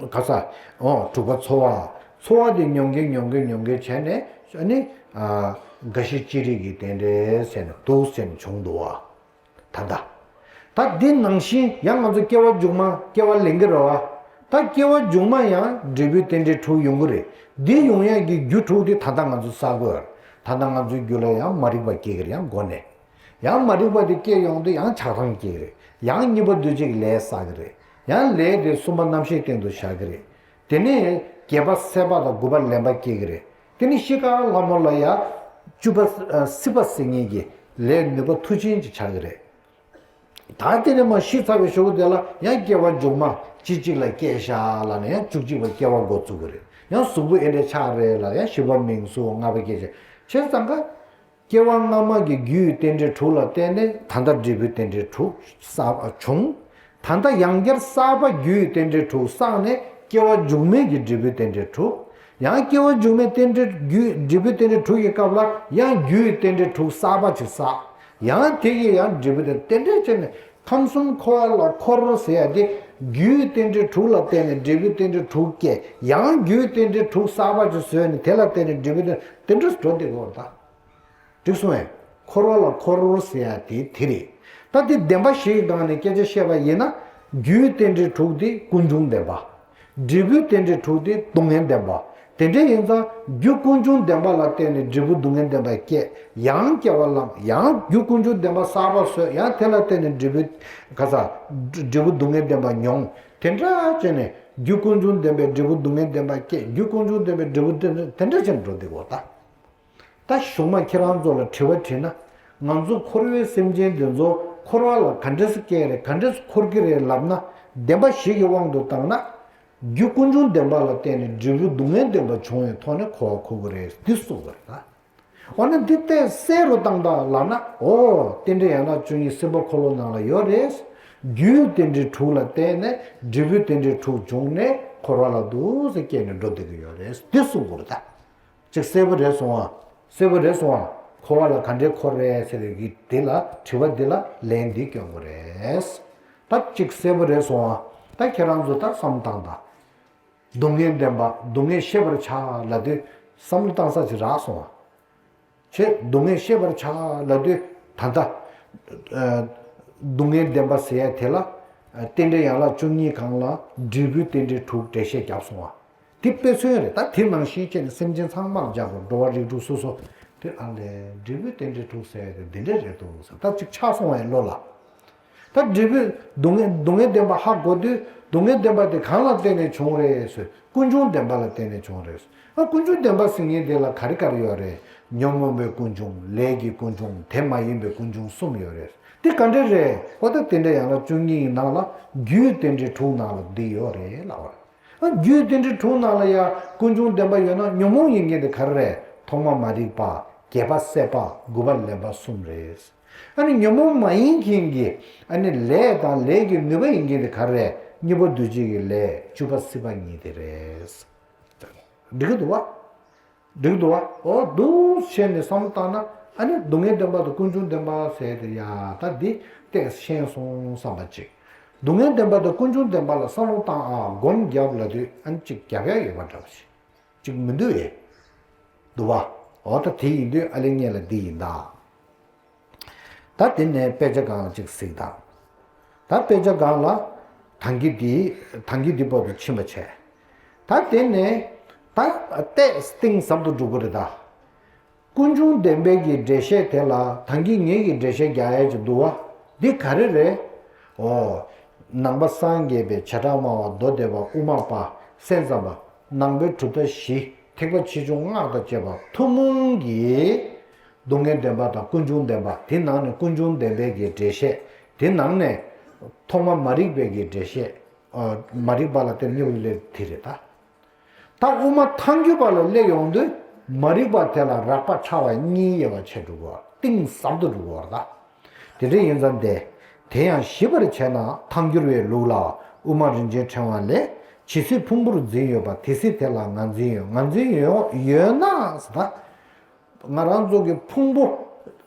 བ། ག་ས། འོ། དྲུག་པ་ཚོར་བ། ཚོར་བ་དེ་མྱོང་གིན་མྱོང་གིན་མྱོང་གིན་བྱས་ནས་ཨ་ནི། ཨ། རྒ་ཤི་ཅི་རིགས་ཀྱི་རྟེན་འབྲེལ་ཟེར་ནས་འདུག་ཟེར་ནས་བྱུང་འདུག་བ། ད་ལྟ། ད་འདི་ནང་བཞིན་ཡང་ང་ཚོ་སྐྱེ་བ་མཇུག་མ་སྐྱེ་བ་ལེན་གྱི་རེད་བ། ད་སྐྱེ་བ་མཇུག་མ་ཡང་འབྲས་བུའི་རྟེན་འབྲེལ་དྲུག་ཡོང་གི་རེད། འདི་ཡོང་ཡས་ཀྱི་རྒྱུ་དྲུག་དེ་ད་ལྟ་ང་ཚོ་བསགས་དགོས། ད་ལྟ་ང་ཚོའི་རྒྱུད་ལ་ཡང་མ་རིག་པ་སྐྱེ་གི་རེད། ཡང་མགོ་ནས། ཡང་མ་རིག་པ་དེ་སྐྱེ་ཡོང་དུས་ཡང་ཆགས་སྡང་སྐྱེ་གི་རེད། ཡང་གཉིས་པ་འདུས་བྱས་ཀྱི་ལས་བསགས་ཀྱི་རེད། ཡང་ལས་དེ་གསུམ་པ་རྣམ་ཤེས་སྟེང་དུ་བཞག་གི་རེད། དེ་ནས་བརྒྱད་པ་སྲེད་པ་དང་དགུ་པ་ལེན་པ་སྐྱེ་གི་རེད། དེ་ནས་ཤི་ཁ་ལྷ་མོ་ལ་ཡ་བཅུ་པ་སྲིད་པ་ཟེར་མཁན་གྱི་ལས་ནུས་པ་མཐུ་ཆེན་ཅིག་ཆགས་ཀྱི་རེད། ད་དེ་ནས་མར་ཤི་ཚར་བའི་གཞུག་གུ་དེ་ལ་ཡང་སྐྱེ་བ་མཇུག་མ་ཅི་གཅིག་ལ་སྐྱེས་ཤག་ལབ་ནས་ཡང་བཅུ་གཅིག་པ་སྐྱེ་བ་འགོ་བཙུགས་ཀྱི་རེད། ཡང་གཟུགས་པོ་ཨེ་འདྲས་ཆགས་རེད་ལབ་ཡང་བཞི་པ་མིང་གཟུགས། ལྔ་པ་སྐྱེ་མཆེད། བྱས་ཙང་ཀ་སྐྱེ་བ་སྔ་མ་གི་རྒྱུ་ཡི་རྟེན་འབྲེལ་དྲུག་ལ་བརྟེན་ནས་ད་ལྟ་འབྲས་བུའི་རྟེན་འབྲེལ་དྲུག་བསགས་བྱུང་། ད་ལྟ་ཡང་བསྐྱར་བསགས་པ་རྒྱུ་ཡི་རྟེན་འབྲེལ་དྲུག་བསགས་ནས་སྐྱེ་བ་མཇུག་མའི་གི་འབྲས་བུའི་རྟེན་འབྲེལ་དྲུག་ཡང་སྐྱེ་བ་མཇུག་མའི་རྟེན་འབྲེལ་རྒྱུ་འབྲས་བུའི་རྟེན་འབྲེལ་དྲུག་གི་སྐབས་ལ་ཡང་རྒྱུ་ཡི་རྟེན་འབྲེལ་དྲུག་བསགས་པ་ཅིག་བསགས། ཡང་དེ་གི་ཡང་འབྲས་བུའི་རྟེན་འབྲེལ་བྱས་ནས་ཁམས་གསུམ་འཁོར་བ་ལ་འཁོར་ཟེར་ཡ་དེ་རྒྱུ་ཡི་རྟེན་འབྲེལ་དྲུག་ལ་བརྟེན་ནས་འབྲས་བུའི་རྟེན་འབྲེལ་དྲུག་སྐྱེ། ཡང་རྒྱུ་ཡི་རྟེན་འབྲེལ་དྲུག་བསགས་པ་ཅིག་བཟོས་ནས་དེ་ལ་བརྟེན་ནས་འབྲས་བུའི་རྟེན་དེ་འདྲ་འགྲོ་བསྡད་དགོས་རེད་ད། འགྲིག་སོང་ངས། འཁོར་བ་ལ་འཁོར་ཟེར་ཡ་དེ་དེ་རེད། ད་དེ་བདེན་པ་བཞི་ཡི་སྒང་ནས་སྐད་ཆ་བཤད་པ་ཡིན་ན། རྒྱུའི་རྟེན་འབྲེལ་དྲུག་དེ་ཀུན་འབྱུང་བདེན་པ། འབྲས་བུའི་རྟེན་འབྲེལ་དྲུག་དེ་སྡུག་བསྔལ་བདེན་པ། དེ་འདྲ་ཡིན་ཙང་རྒྱུ་ཀུན་འབྱུང་བདེན་པ་ལ་བརྟེན་ནས་འབྲས་བུ་སྡུག་བསྔལ་བདེན་པ་སྐྱེ། ཡང་སྐྱེ་བ་ལེན། ཡང་རྒྱུ་ཀུན་འབྱུང་བདེན་པ་གསར་པ་བཟོས། ཡང་དེ་ལ་བརྟེན་ནས་འབྲས་བུ་ག་ས། འབྲས་བུ་སྡུག་བསྔལ་བདེན་པ་མྱོང་། དེ་འདྲ་བྱས་ནས་རྒྱུ་ཀུན་འབྱུང་བདེན་པས་འབྲས་བུ་སྡུག་བསྔལ་བདེན་པ་སྐྱེ། རྒྱུ་ཀུན་འབྱུང་བདེན་པས་འབྲས་བུ་བདེན་དེ་འདྲ་བྱས་ནས་འགྲོ་བསྡད་དགོས་ད། ད་གཞུག་མ་ཁྱེད་རང་ཚོ་ལ་དྲི་བ་དྲིས་ན། ང་ཚོ་འཁོར་བའི་སེམས་ཅན་འདི་ཚོ་འཁོར་བ་ལ་ག་འདྲས་སེ་སྐྱེ་རེད། ག་འདྲས་སེ་འཁོར་གྱི་རེད་ལབ་ན། བདེན་པ་བཞི་གི་དབང་དུ་བཏང་ན། རྒྱུ་ཀུན་འབྱུང་བདེན་པ་ལ་བརྟེན་ནས་འབྲས་བུ་སྡུག་བསྔལ་བདེན་པ་བྱུང་བའི་ཐོག་ནས་འཁོར་བ་འཁོར་གྱི་རེད། འདི་གསུངས་པ་རེད་ད། འོ་ན་འདི་ལྟས་གསལ་རུ་བཏང་དང་ལབ་ན། འོ། རྟེན་འབྲེལ་ཡན་ལག་བཅུ་གཉིས་སྲིད་པ་འཁོར་ལོ་ནང་ལ་ཡོད་རེད། རྒྱུའི་རྟེན་འབྲེལ་དྲུག་ལ་བརྟེན་ནས་འབྲས་བུའི་རྟེན་འབྲེལ་དྲུག་བྱུང་ནས་འཁོར་བ་ལ་འདུག་སེ་སྐྱེས་ནས་འགྲོ་བསྡད་ཀྱི་ཡོད་རེད། འདི་གསུངས་པ་རེད་ད། ཅིག་གསལ་པོ་རེད་སོང་ཨ། གསལ་པོ་རེད་སོང་ཨ། འཁོར་བ་ལ་ག་འདྲའི་འཁོར་རེད་ཟེར་བའི་གི་འདི་ལ་དྲི་བ་འདི་ལ་ལན་འདི་སྐྱོན་དགོས་རེད། ད་ཅིག་གསལ་པོ་རེད་སོང་ཨ། ད་ཁྱེད་རང་ཚོ་ད་བསམ་བཏང་དང་། སྡུག་བསྔལ་བདེན་པ། སྡུག་བསྔལ་ཤེས་པར་བྱ་ལབ་དུས་བསམ་བློ་བཏང་ས་ཅིག་རག་སོང་ཨ། ཆེ། སྡུག་བསྔལ་ཤེས་པར་བྱ་ལབ་དུས་ད་ལྟ། ཨ། སྡུག་བསྔལ་བདེན་པ་ཟེར་ཡ་དེ་ལ། ཨ། རྟེན་འབྲེལ་ཡན་ལག་བཅུ་གཉིས་སྒང་ལ་འབྲས་བུའི་རྟེན་འབྲེལ་དྲུག་འགྲེལ་བཤད་བརྒྱབ་སོང་བ། དེ་དཔེ་མཚོན་རེད། ད་དེ་ནང་བཞིན་བྱས་ནས་སེམས་ཅན་ཚང་མར་སྦྱར་དགོས། འགྲོ་བ་རིགས་དྲུག་སོ་སོ། དེ་ཨ་ལས། འབྲས་བུའི་རྟེན་འབྲེལ་དྲུག་ཟེར་ཡ་དེ་འདི་འདྲ་རེད་འདུག་ཟེར། ད་ཅིག་ཆགས་སོང་བའི་བློ་ལ། ད་འབྲས་བུ། སྡུག་བསྔལ། སྡུག་བསྔལ་བདེན་པ་ཧ་གོ་དུས། སྡུག་བསྔལ་བདེན་པ་དེ་གང་ལ་བརྟེན་ནས་བྱུང་རེད་ཟེར། ཀུན་འབྱུང་བདེན་པ་ལ་བརྟེན་ནས་བྱུང་རེད། ཨ། ཀུན་འབྱུང་བདེན་པ་ཟེར་མཁན་དེ་ལ་ག་རེ་ག་རེ་ཡོད་རེད། ཉོན་མོངས་པའི་ཀུན་འབྱུང་། ལས་ཀྱི་ཀུན་འབྱུང་། དེ་མ་ཡིན་པའི་ཀུན་འབྱུང་གསུམ་ཡོད་རེད། དེ་ག་འདྲ་རེད། འོ། ད་དེ་འདྲ་ཡན་ལག་བཅུ་གཉིས་ཀྱི་ནང་ལ་རྒྱུའི་རྟེན་འབྲེལ་དྲུག་ནང་ལ་འདི་ཡོད་རེད་ལབ་པ་རེད། ཨ། རྒྱུའི་རྟེན་འབྲེལ་དྲུག་ནང་ལ་ཡང་ཀུན་འབྱུང་བདེན་པ་ཡོད་ན། ཉོན་མོངས་ཡིན་མཁན་དེ་ག་རེ་རེད། ཐོག་མ་མ་རིག་པ། བརྒྱད་པ་སྲེད་པ། དགུ་པ་ལེན་པ་གསུམ་རེད། ཨ་ནི་ཉོན་མོངས་མ་ཡིན་མཁན་གྱི། ཨ་ནི་ལས་དང་ལས་ཀྱི་ནུས་པ་ཡིན་མཁན་དེ་ག་རེ་རེད། གཉིས་པ་འདུ་བྱེད་ཀྱི་ལས། བཅུ་པ་སྲིད་པ་གཉིས་དེ་རེད། འགྲིག་གི་འདུག་བ། འགྲིག་གི་འདུག་བ། འོ། འདུག་བྱས་ནས་བསམ་བློ་བཏང་ན། ཨ་ནི་སྡུག་བསྔལ་བདེན་པ་དང་ཀུན་འབྱུང་བདེན་པ་ཟེར་དེ། ཡ། ད་འདི་ཏོག་ཙམ་ཤེས་སོང་བསམ་པ་ཅིག་སྡུག་བསྔལ་བདེན་པ་དང་ཀུན་འབྱུང་བདེན་པ་ལ་བསམ་བློ་བཏང་ཨ། སྒོམ་རྒྱབ་ལབ་དུས། ཨ་ནི་ཅིག་རྒྱབ་ཡ་ཡོད་པ་འདྲ་བ་ཞིག་ཅིག་མི་འདུག་ཨེ། འདུག་བ། འོ། ད་དེ་ཡིན་དུས་ཨ་ལེ་ངས་ལ་འདི་ཡིན་ད། ད་དེ་ནས་དཔེ་ཆ་སྒང་ལ་ཅིག་གཟིགས་དང་། ད་དཔེ་ཆ་སྒང་ལ་ཐང་གི་འདི། ཐང་གི་འདི་བར་དུ་ཕྱིན་པ་བྱས། ད་དེ་ནས་ད་ཏོག་ཙམ་གཏིང་ཟབ་ཏུ་འགྲོ་གི་རེད་ད། ཀུན་འབྱུང་བདེན་པའི་གི་འགྲེལ་བཤད་དེ་ལ་ཐང་གི་ངེད་ཀྱི་འགྲེལ་བཤད་རྒྱག་ཡ་ཅིག་འདུག་བ། འདི་ག་རེ་རེད། འོ། ནང་པ་སངས་རྒྱས་པའི་བྱེ་བྲག་སྨྲ་བ་མདོ་སྡེ་པ་དབུ་མ་པ་སེམས་ཙམ་པ། ནང་པའི་གྲུབ་མཐའ་བཞི། ཐེག་པ་ཆེ་ཆུང་སྔགས་དང་བཅས་པ་ཐུན་མོང་གི་སྡུག་བསྔལ་བདེན་པ་དང་ཀུན་འབྱུང་བདེན་པ། དེ་ནང་ནས་ཀུན་འབྱུང་བདེན་པའི་གི་འགྲེལ་བཤད། དེ་ནང་ནས་ཐོག་མ་མ་རིག་པའི་གི་འགྲེལ་བཤད། ཨ། མ་རིག་པ་ལ་བརྟེན་གཉིས་པ་ལས་དེ་རེད་ད། ད་དབུ་མ་ཐལ་འགྱུར་བ་ལ་སླེབས་ཡོང་དུས་མ་རིག་པ་དེ་ལ་རགས་པ་ཕྲ་བ་གཉིས་དབྱེ་བ་ཕྱེ་འགྲོ་གི་བ། གཏིང་ཟབ་ཏུ་འགྲོ་གི་བ་ད། དེ་འདྲ་ཡིན་ཙང་དེ། དེ་ཡང་ཞིབ་པར་བྱས་ན་ཐལ་འགྱུར་བའི་ལུགས་ལ། དབུ་མ་རིན་ཆེན་ཕྲེང་བ་ལས། ཇི་སྲིད་ཕུང་པོར་འཛིན་ཡོད་པ། དེ་སྲིད་དེ་ལ་ངར་འཛིན་ཡོད། ངར་འཛིན་ཡོད་ཡོད་ན་ཟེར་ད། ང་རང་ཚོ་གི་ཕུང་པོ།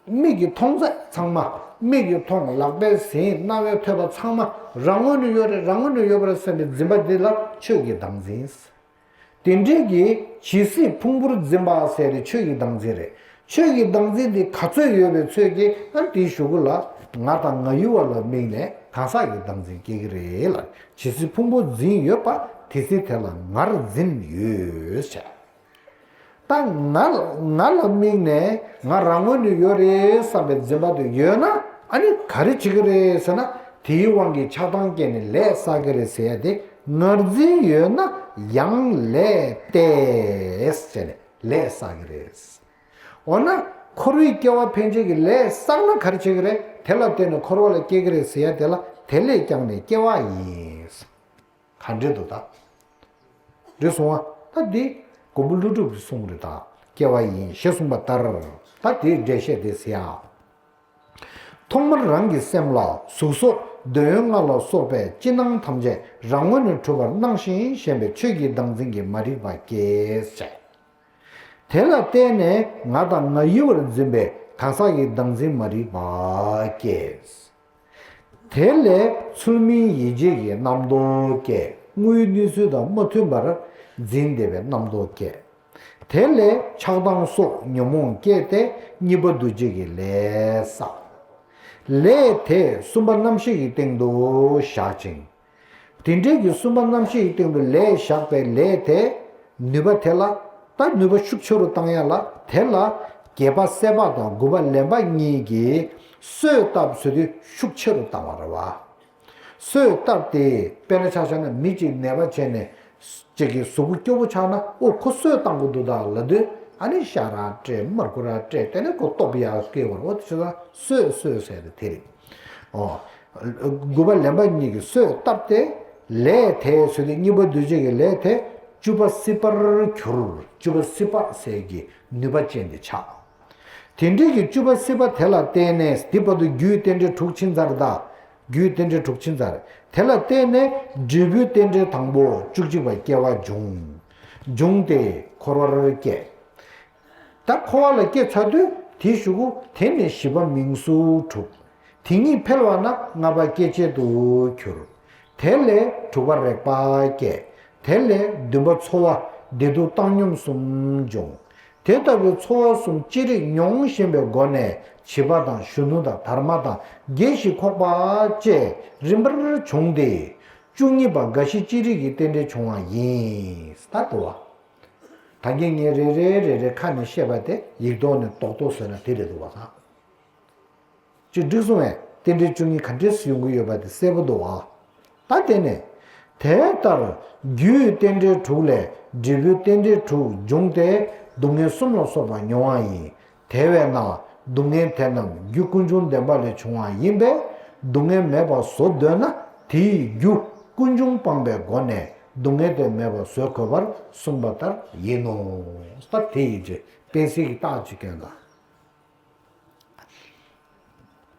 མིག་གིས་མཐོང་ཚད་ཚང་མ། མིག་གིས་མཐོང་། ལག་པས་ཟིན། རྣ་བས་ཐོས་པ་ཚང་མ་རང་ངོས་ནས་ཡོད་རེད། རང་ངོས་ནས་ཡོད་པ་རེད་ཟེར་ནས་འཛིན་པ་འདི་ལ་ཆོས་ཀྱི་བདག་འཛིན། དེ་འདྲའི་གི་ཇི་སྲིད་ཕུང་པོར་འཛིན་པ་ཟེར་དེ་ཆོས་ཀྱི་བདག་འཛིན་རེད། ཆོས་ཀྱི་བདག་འཛིན་འདི་ག་ཚོད་ཡོད་པའི་ཚོད་ཀྱིས་ཨ་དེའི་གཞུག་གུ་ལ་ང་དང་ང་ཡུལ་བ་ལ་དམིགས་ནས་གང་ཟག་གི་བདག་འཛིན་སྐྱེ་གི་རེད་ལ། ཇི་སྲིད་ཕུང་པོ་འཛིན་ཡོད་པ། དེ་སྲིད་དེ་ལ་ངར་འཛིན་ཡོད་ཟེར། ད་ང་ང་ལ་དམིགས་ནས་ང་རང་ངོས་ནས་ཡོད་རེད་བསམ་པའི་འཛིན་པ་དེ་ཡོད་ན། ཨ་ནི་ག་རེ་བྱེད་ཀྱི་རེད་ཟེར་ན། དེའི་དབང་གིས་ཆགས་སྡང་སྐྱེས་ནས་ལས་བསགས་ཀྱི་རེད་ཟེར་ཡ་དེ། ངར་འཛིན་ཡོད་ན་ཡང་ལས་ཏེ་ཟེར་ནས་ལས་བསགས་ཀྱི་རེད། འོ་ན་འཁོར་བའི་སྐྱེ་བ་ཕན་ཆད་ཀྱི་ལས་བསགས་ན་ག་རེ་བྱེད་ཀྱི་རེད། དེ་ལ་བརྟེན་ནས་འཁོར་བ་ལ་སྐྱེ་གི་རེད་ཟེར་ཡ་དེ་ལ། དེ་ལས་ཀྱང་ནི་སྐྱེ་བ་ཡིན། ག་འདྲ་འདུག་ད། འགྲིག་སོང་ང་། ད་འདི་མགོན་པོ་ཀླུ་སྒྲུབ་ཀྱི་གསུང་རེད་ད། སྐྱེ་བ་ཡིན་ཞེས་གསུངས་པ་ལྟར། ད་དེའི་འགྲེལ་བཤད་དེ་ཟེར་ཡ། ཐོག་མར་རང་གི་སེམས་ལ་གཟུགས་སོགས་འདོད་ཡོན་ལྔ་ལ་སོགས་པའི་ཅི་སྣང་ཐམས་ཅད་རང་ངོས་ནས་གྲུབ་པར་སྣང་ཞིང་ཞེན་པའི་ཆོས་ཀྱི་བདག་འཛིན་གྱི་མ་རིག་པ་སྐྱེས་བྱས། དེ་ལ་བརྟེན་ནས་ང་དང་ང་ཡི་བར་འཛིན་པའི་གང་ཟག་གི་བདག་འཛིན་མ་རིག་པ་སྐྱེས། དེ་ལས་ཚུལ་མིན་ཡིད་བྱེད་ཀྱི་རྣམ་རྟོག་སྐྱེས། དངོས་ཡོད་གནས་ཚུལ་དང་མ་མཐུན་པར་འཛིན་བསྡད་པའི་རྣམ་རྟོག་སྐྱེས། དེ་ལས་ཆགས་སྡང་སོགས་ཉོན་མོངས་སྐྱེས་ཏེ་གཉིས་པ་འདུ་བྱེད་ཀྱི་ལས་བསགས། ལས་དེ་གསུམ་པ་རྣམ་ཤེས་ཀྱི་སྟེང་དུ་བཞག་ཅིང་། དེ་འདྲའི་གི་གསུམ་པ་རྣམ་ཤེས་ཀྱི་སྟེང་དུ་ལས་བཞག་པའི་ལས་དེ་ནུས་པ་དེ་ལ། ད་ནུས་པ་ཤུགས་ཆེ་རུ་བཏང་ཡ་ལ་དེ་ལ་བརྒྱད་པ་སྲེད་པ་དང་དགུ་པ་ལེན་པ་གཉིས་ཀྱིས་གསོས་བཏབ་ཟེར་དུས་ཤུགས་ཆེ་རུ་བཏང་བ་རེད་བ། གསོས་བཏབ་སྟེ་དཔེར་ན་ཆ་བཞག་ན་མི་གཅིག་ནད་པ་བྱས་ནས་གཅིག་གི་གཟུགས་པོ་སྐྱོ་པོ་ཆགས་ན་ཨོ་ཁོ་གསོས་བཏང་དགོས་འདུག་ད་ལབ་དུས་ཨ་ནི་ཤ་ར་སྤྲད་མར་ཁུ་ར་སྤྲད་དེ་ནས་ཁོ་སྟོབས་ཡར་སྐྱེ་བར་ཨོ་དེ་ཆ་ཚང་གསོས་གསོས་ཟེར་དེ་དེ་རེད། ཨོ། དགུ་པ་ལེན་པ་གཉིས་ཀྱིས་གསོས་བཏབ་སྟེ་ལས་དེ་ཟེར་དུས་གཉིས་པ་འདུ་བྱེད་ཀྱི་ལས་དེ་བཅུ་པ་སྲིད་པར་གྱུར། བཅུ་པ་སྲིད་པ་ཟེར་གྱི་ནུས་པ་ཅན་དེ་ཆགས། དེ་འདྲའི་གི་བཅུ་པ་སྲིད་པ་དེ་ལ་བརྟེན་ནས་འདི་བར་དུ་རྒྱུའི་རྟེན་འབྲེལ་དྲུག་ཕྱིན་ཚར་ད། རྒྱུའི་རྟེན་འབྲེལ་དྲུག་ཕྱིན་ཚར། དེ་ལ་བརྟེན་ནས་འབྲས་བུའི་རྟེན་འབྲེལ་དང་པོ་བཅུ་གཅིག་པ་སྐྱེ་བ་འབྱུང་། འབྱུང་སྟེ་འཁོར་བར་སྐྱེ། ད་འཁོར་བ་ལ་སྐྱེ་ཚར་དུས་དེའི་གཞུག་གུ་དེ་ནས་བཞི་པ་མིང་སུ་གྲུབ། དེ་གཉིས་འཕེལ་བ་ན་ལྔ་པ་སྐྱེ་མཆེད་དུ་གྱུར། དེ་ལས་དྲུག་པ་རེག་པ་སྐྱེ། དེ་ལས་བདུན་པ་ཚོར་བ་བདེ་སྡུག་བཏང་སྙོམས་གསུམ་འབྱུང་། དེ་ལྟ་བུའི་ཚོར་བ་གསུམ་ཅི་རིགས་མྱོང་བཞིན་པའི་སྒོ་ནས་བྱིས་པ་དང་གཞོན་ནུ་དང་དར་མ་དང་རྒས་ཤིང་འཁོགས་པ་བཅས་རིམ་པར་བྱུང་སྟེ། བཅུ་གཉིས་པ་རྒ་ཤི་ཅི་རིགས་ཀྱི་རྟེན་འབྲེལ་འབྱུང་བ་ཡིན། ད་དུ་བ། ད་གིན་ངས་རེ་རེ་རེ་རེ་ཁ་ནས་བཤད་པ་དེ་ཡིག་ཐོག་ནས་རྡོག་རྡོག་བཟོས་ན་དེ་རེད་འདུག་བ་ད། ཅིག་འགྲིག་སོང་བས་རྟེན་འབྲེལ་བཅུ་གཉིས་ག་འདྲས་སུ་ཡོང་གི་ཡོད་པ་དེ་གསལ་པོ་འདུག་བ། ད་དེ་ནས། དེ་ལྟར་རྒྱུའི་རྟེན་འབྲེལ་དྲུག་ལས་འབྲས་བུའི་རྟེན་འབྲེལ་དྲུག་འབྱུང་སྟེ་སྡུག་བསྔལ་གསུམ་ལ་སོགས་པ་མྱོང་བ་ཡིན། དེ་བས་ན་སྡུག་བསྔལ་དེ་རྣམས་རྒྱུ་ཀུན་འབྱུང་བདེན་པ་ལས་བྱུང་བ་ཡིན་པས་སྡུག་བསྔལ་མེད་པར་བཟོ་འདོད་ན་དེའི་རྒྱུ་ཀུན་འབྱུང་སྤངས་པའི་སྒོ་ནས་སྡུག་བསྔལ་དེ་མེད་པར་བཟོ་དགོས་པར་གསུངས་པ་ལྟར་ཡིན་ནོ། ད་དེ་ཡིན་ཚེ་དཔེ་སྲིད་ཀྱི་རྟགས་ཅིག་སྟོན་དང་།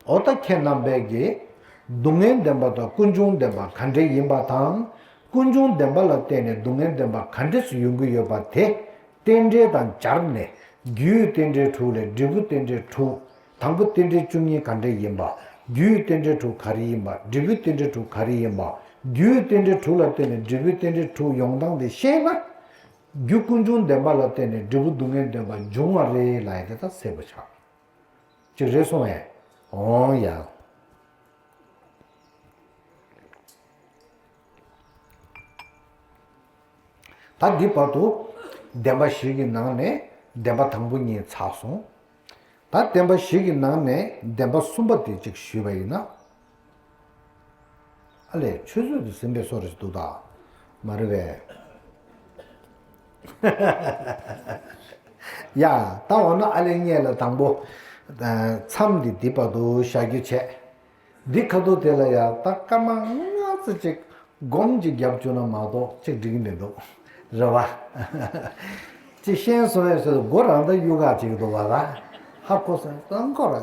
འོ་ད་ཁྱེད་རྣམ་པས་ཀྱིས་སྡུག་བསྔལ་བདེན་པ་དང་ཀུན་འབྱུང་བདེན་པ་ག་འདྲ་ཡིན་པ་དང་། ཀུན་འབྱུང་བདེན་པ་ལ་བརྟེན་ནས་སྡུག་བསྔལ་བདེན་པ་ག་འདྲ་སུ་ཡོང་གི་ཡོད་པ་དེ། རྟེན་འབྲེལ་དང་སྦྱར་ནས་རྒྱུའི་རྟེན་འབྲེལ་དྲུག་ལས་འབྲས་བུ་རྟེན་འབྲེལ་དྲུག་དང་པོ་རྟེན་འབྲེལ་བཅུ་གཉིས་ག་འདྲ་ཡིན་པ། རྒྱུའི་རྟེན་འབྲེལ་དྲུག་ག་རེ་ཡིན་པ། འབྲས་བུའི་རྟེན་འབྲེལ་དྲུག་ག་རེ་ཡིན་པ། རྒྱུའི་རྟེན་འབྲེལ་དྲུག་ལ་བརྟེན་ནས་འབྲས་བུའི་རྟེན་འབྲེལ་དྲུག་ཡོང་སྟངས་དེ་ཤེས་ན། རྒྱུ་ཀུན་འབྱུང་བདེན་པ་ལ་བརྟེན་ནས་འབྲས་བུ་སྡུག་བསྔལ་བདེན་པ་འབྱུང་བ་རེད་ལབ་ཡ་དེ་ད་གསལ་པོ་ཆགས། ཅིག་རེད་སོང་ངས། འོང་ཡ། ད་འདི་བར་དུ་བདེན་པ་བཞི་གི་ནང་ནས་བདེན་པ་དང་པོ་གཉིས་ཚར་སོང་། ད་བདེན་པ་བཞི་གི་ནང་ནས་བདེན་པ་གསུམ་པ་དེ་ཅིག་ཞུས་པ་ཡིན་ན། ཨ་ལས་ཆུ་ཚོད་དུ་ཟིན་པའི་སོ་རེ་ཞིག་འདུག་ད། མ་རེད་པས། ཡ། ད་འོ་ན་ཨ་ལས་ངས་ལ་དང་པོ། མཚམས་འདི་འདི་བར་དུ་བཞག་རྒྱུ་བྱས། འདི་ཁ་ཐུག་དེ་ལ་ཡ་ད་སྐར་མ་ལྔ་ཙམ་ཅིག་སྒོམ་ཅིག་རྒྱབ་བཅུག་ན་མ་གཏོགས་ཅིག་འགྲིག་གི་མི་འདུག་རེད་བ། ཅིག་ཤེས་སོང་བས་ཟེར་མགོ་རང་ད་གཡུག་ག་ཅིག་འདུག་བ་ལ། ཧ་གོ་སོང་ད་གོ་ར།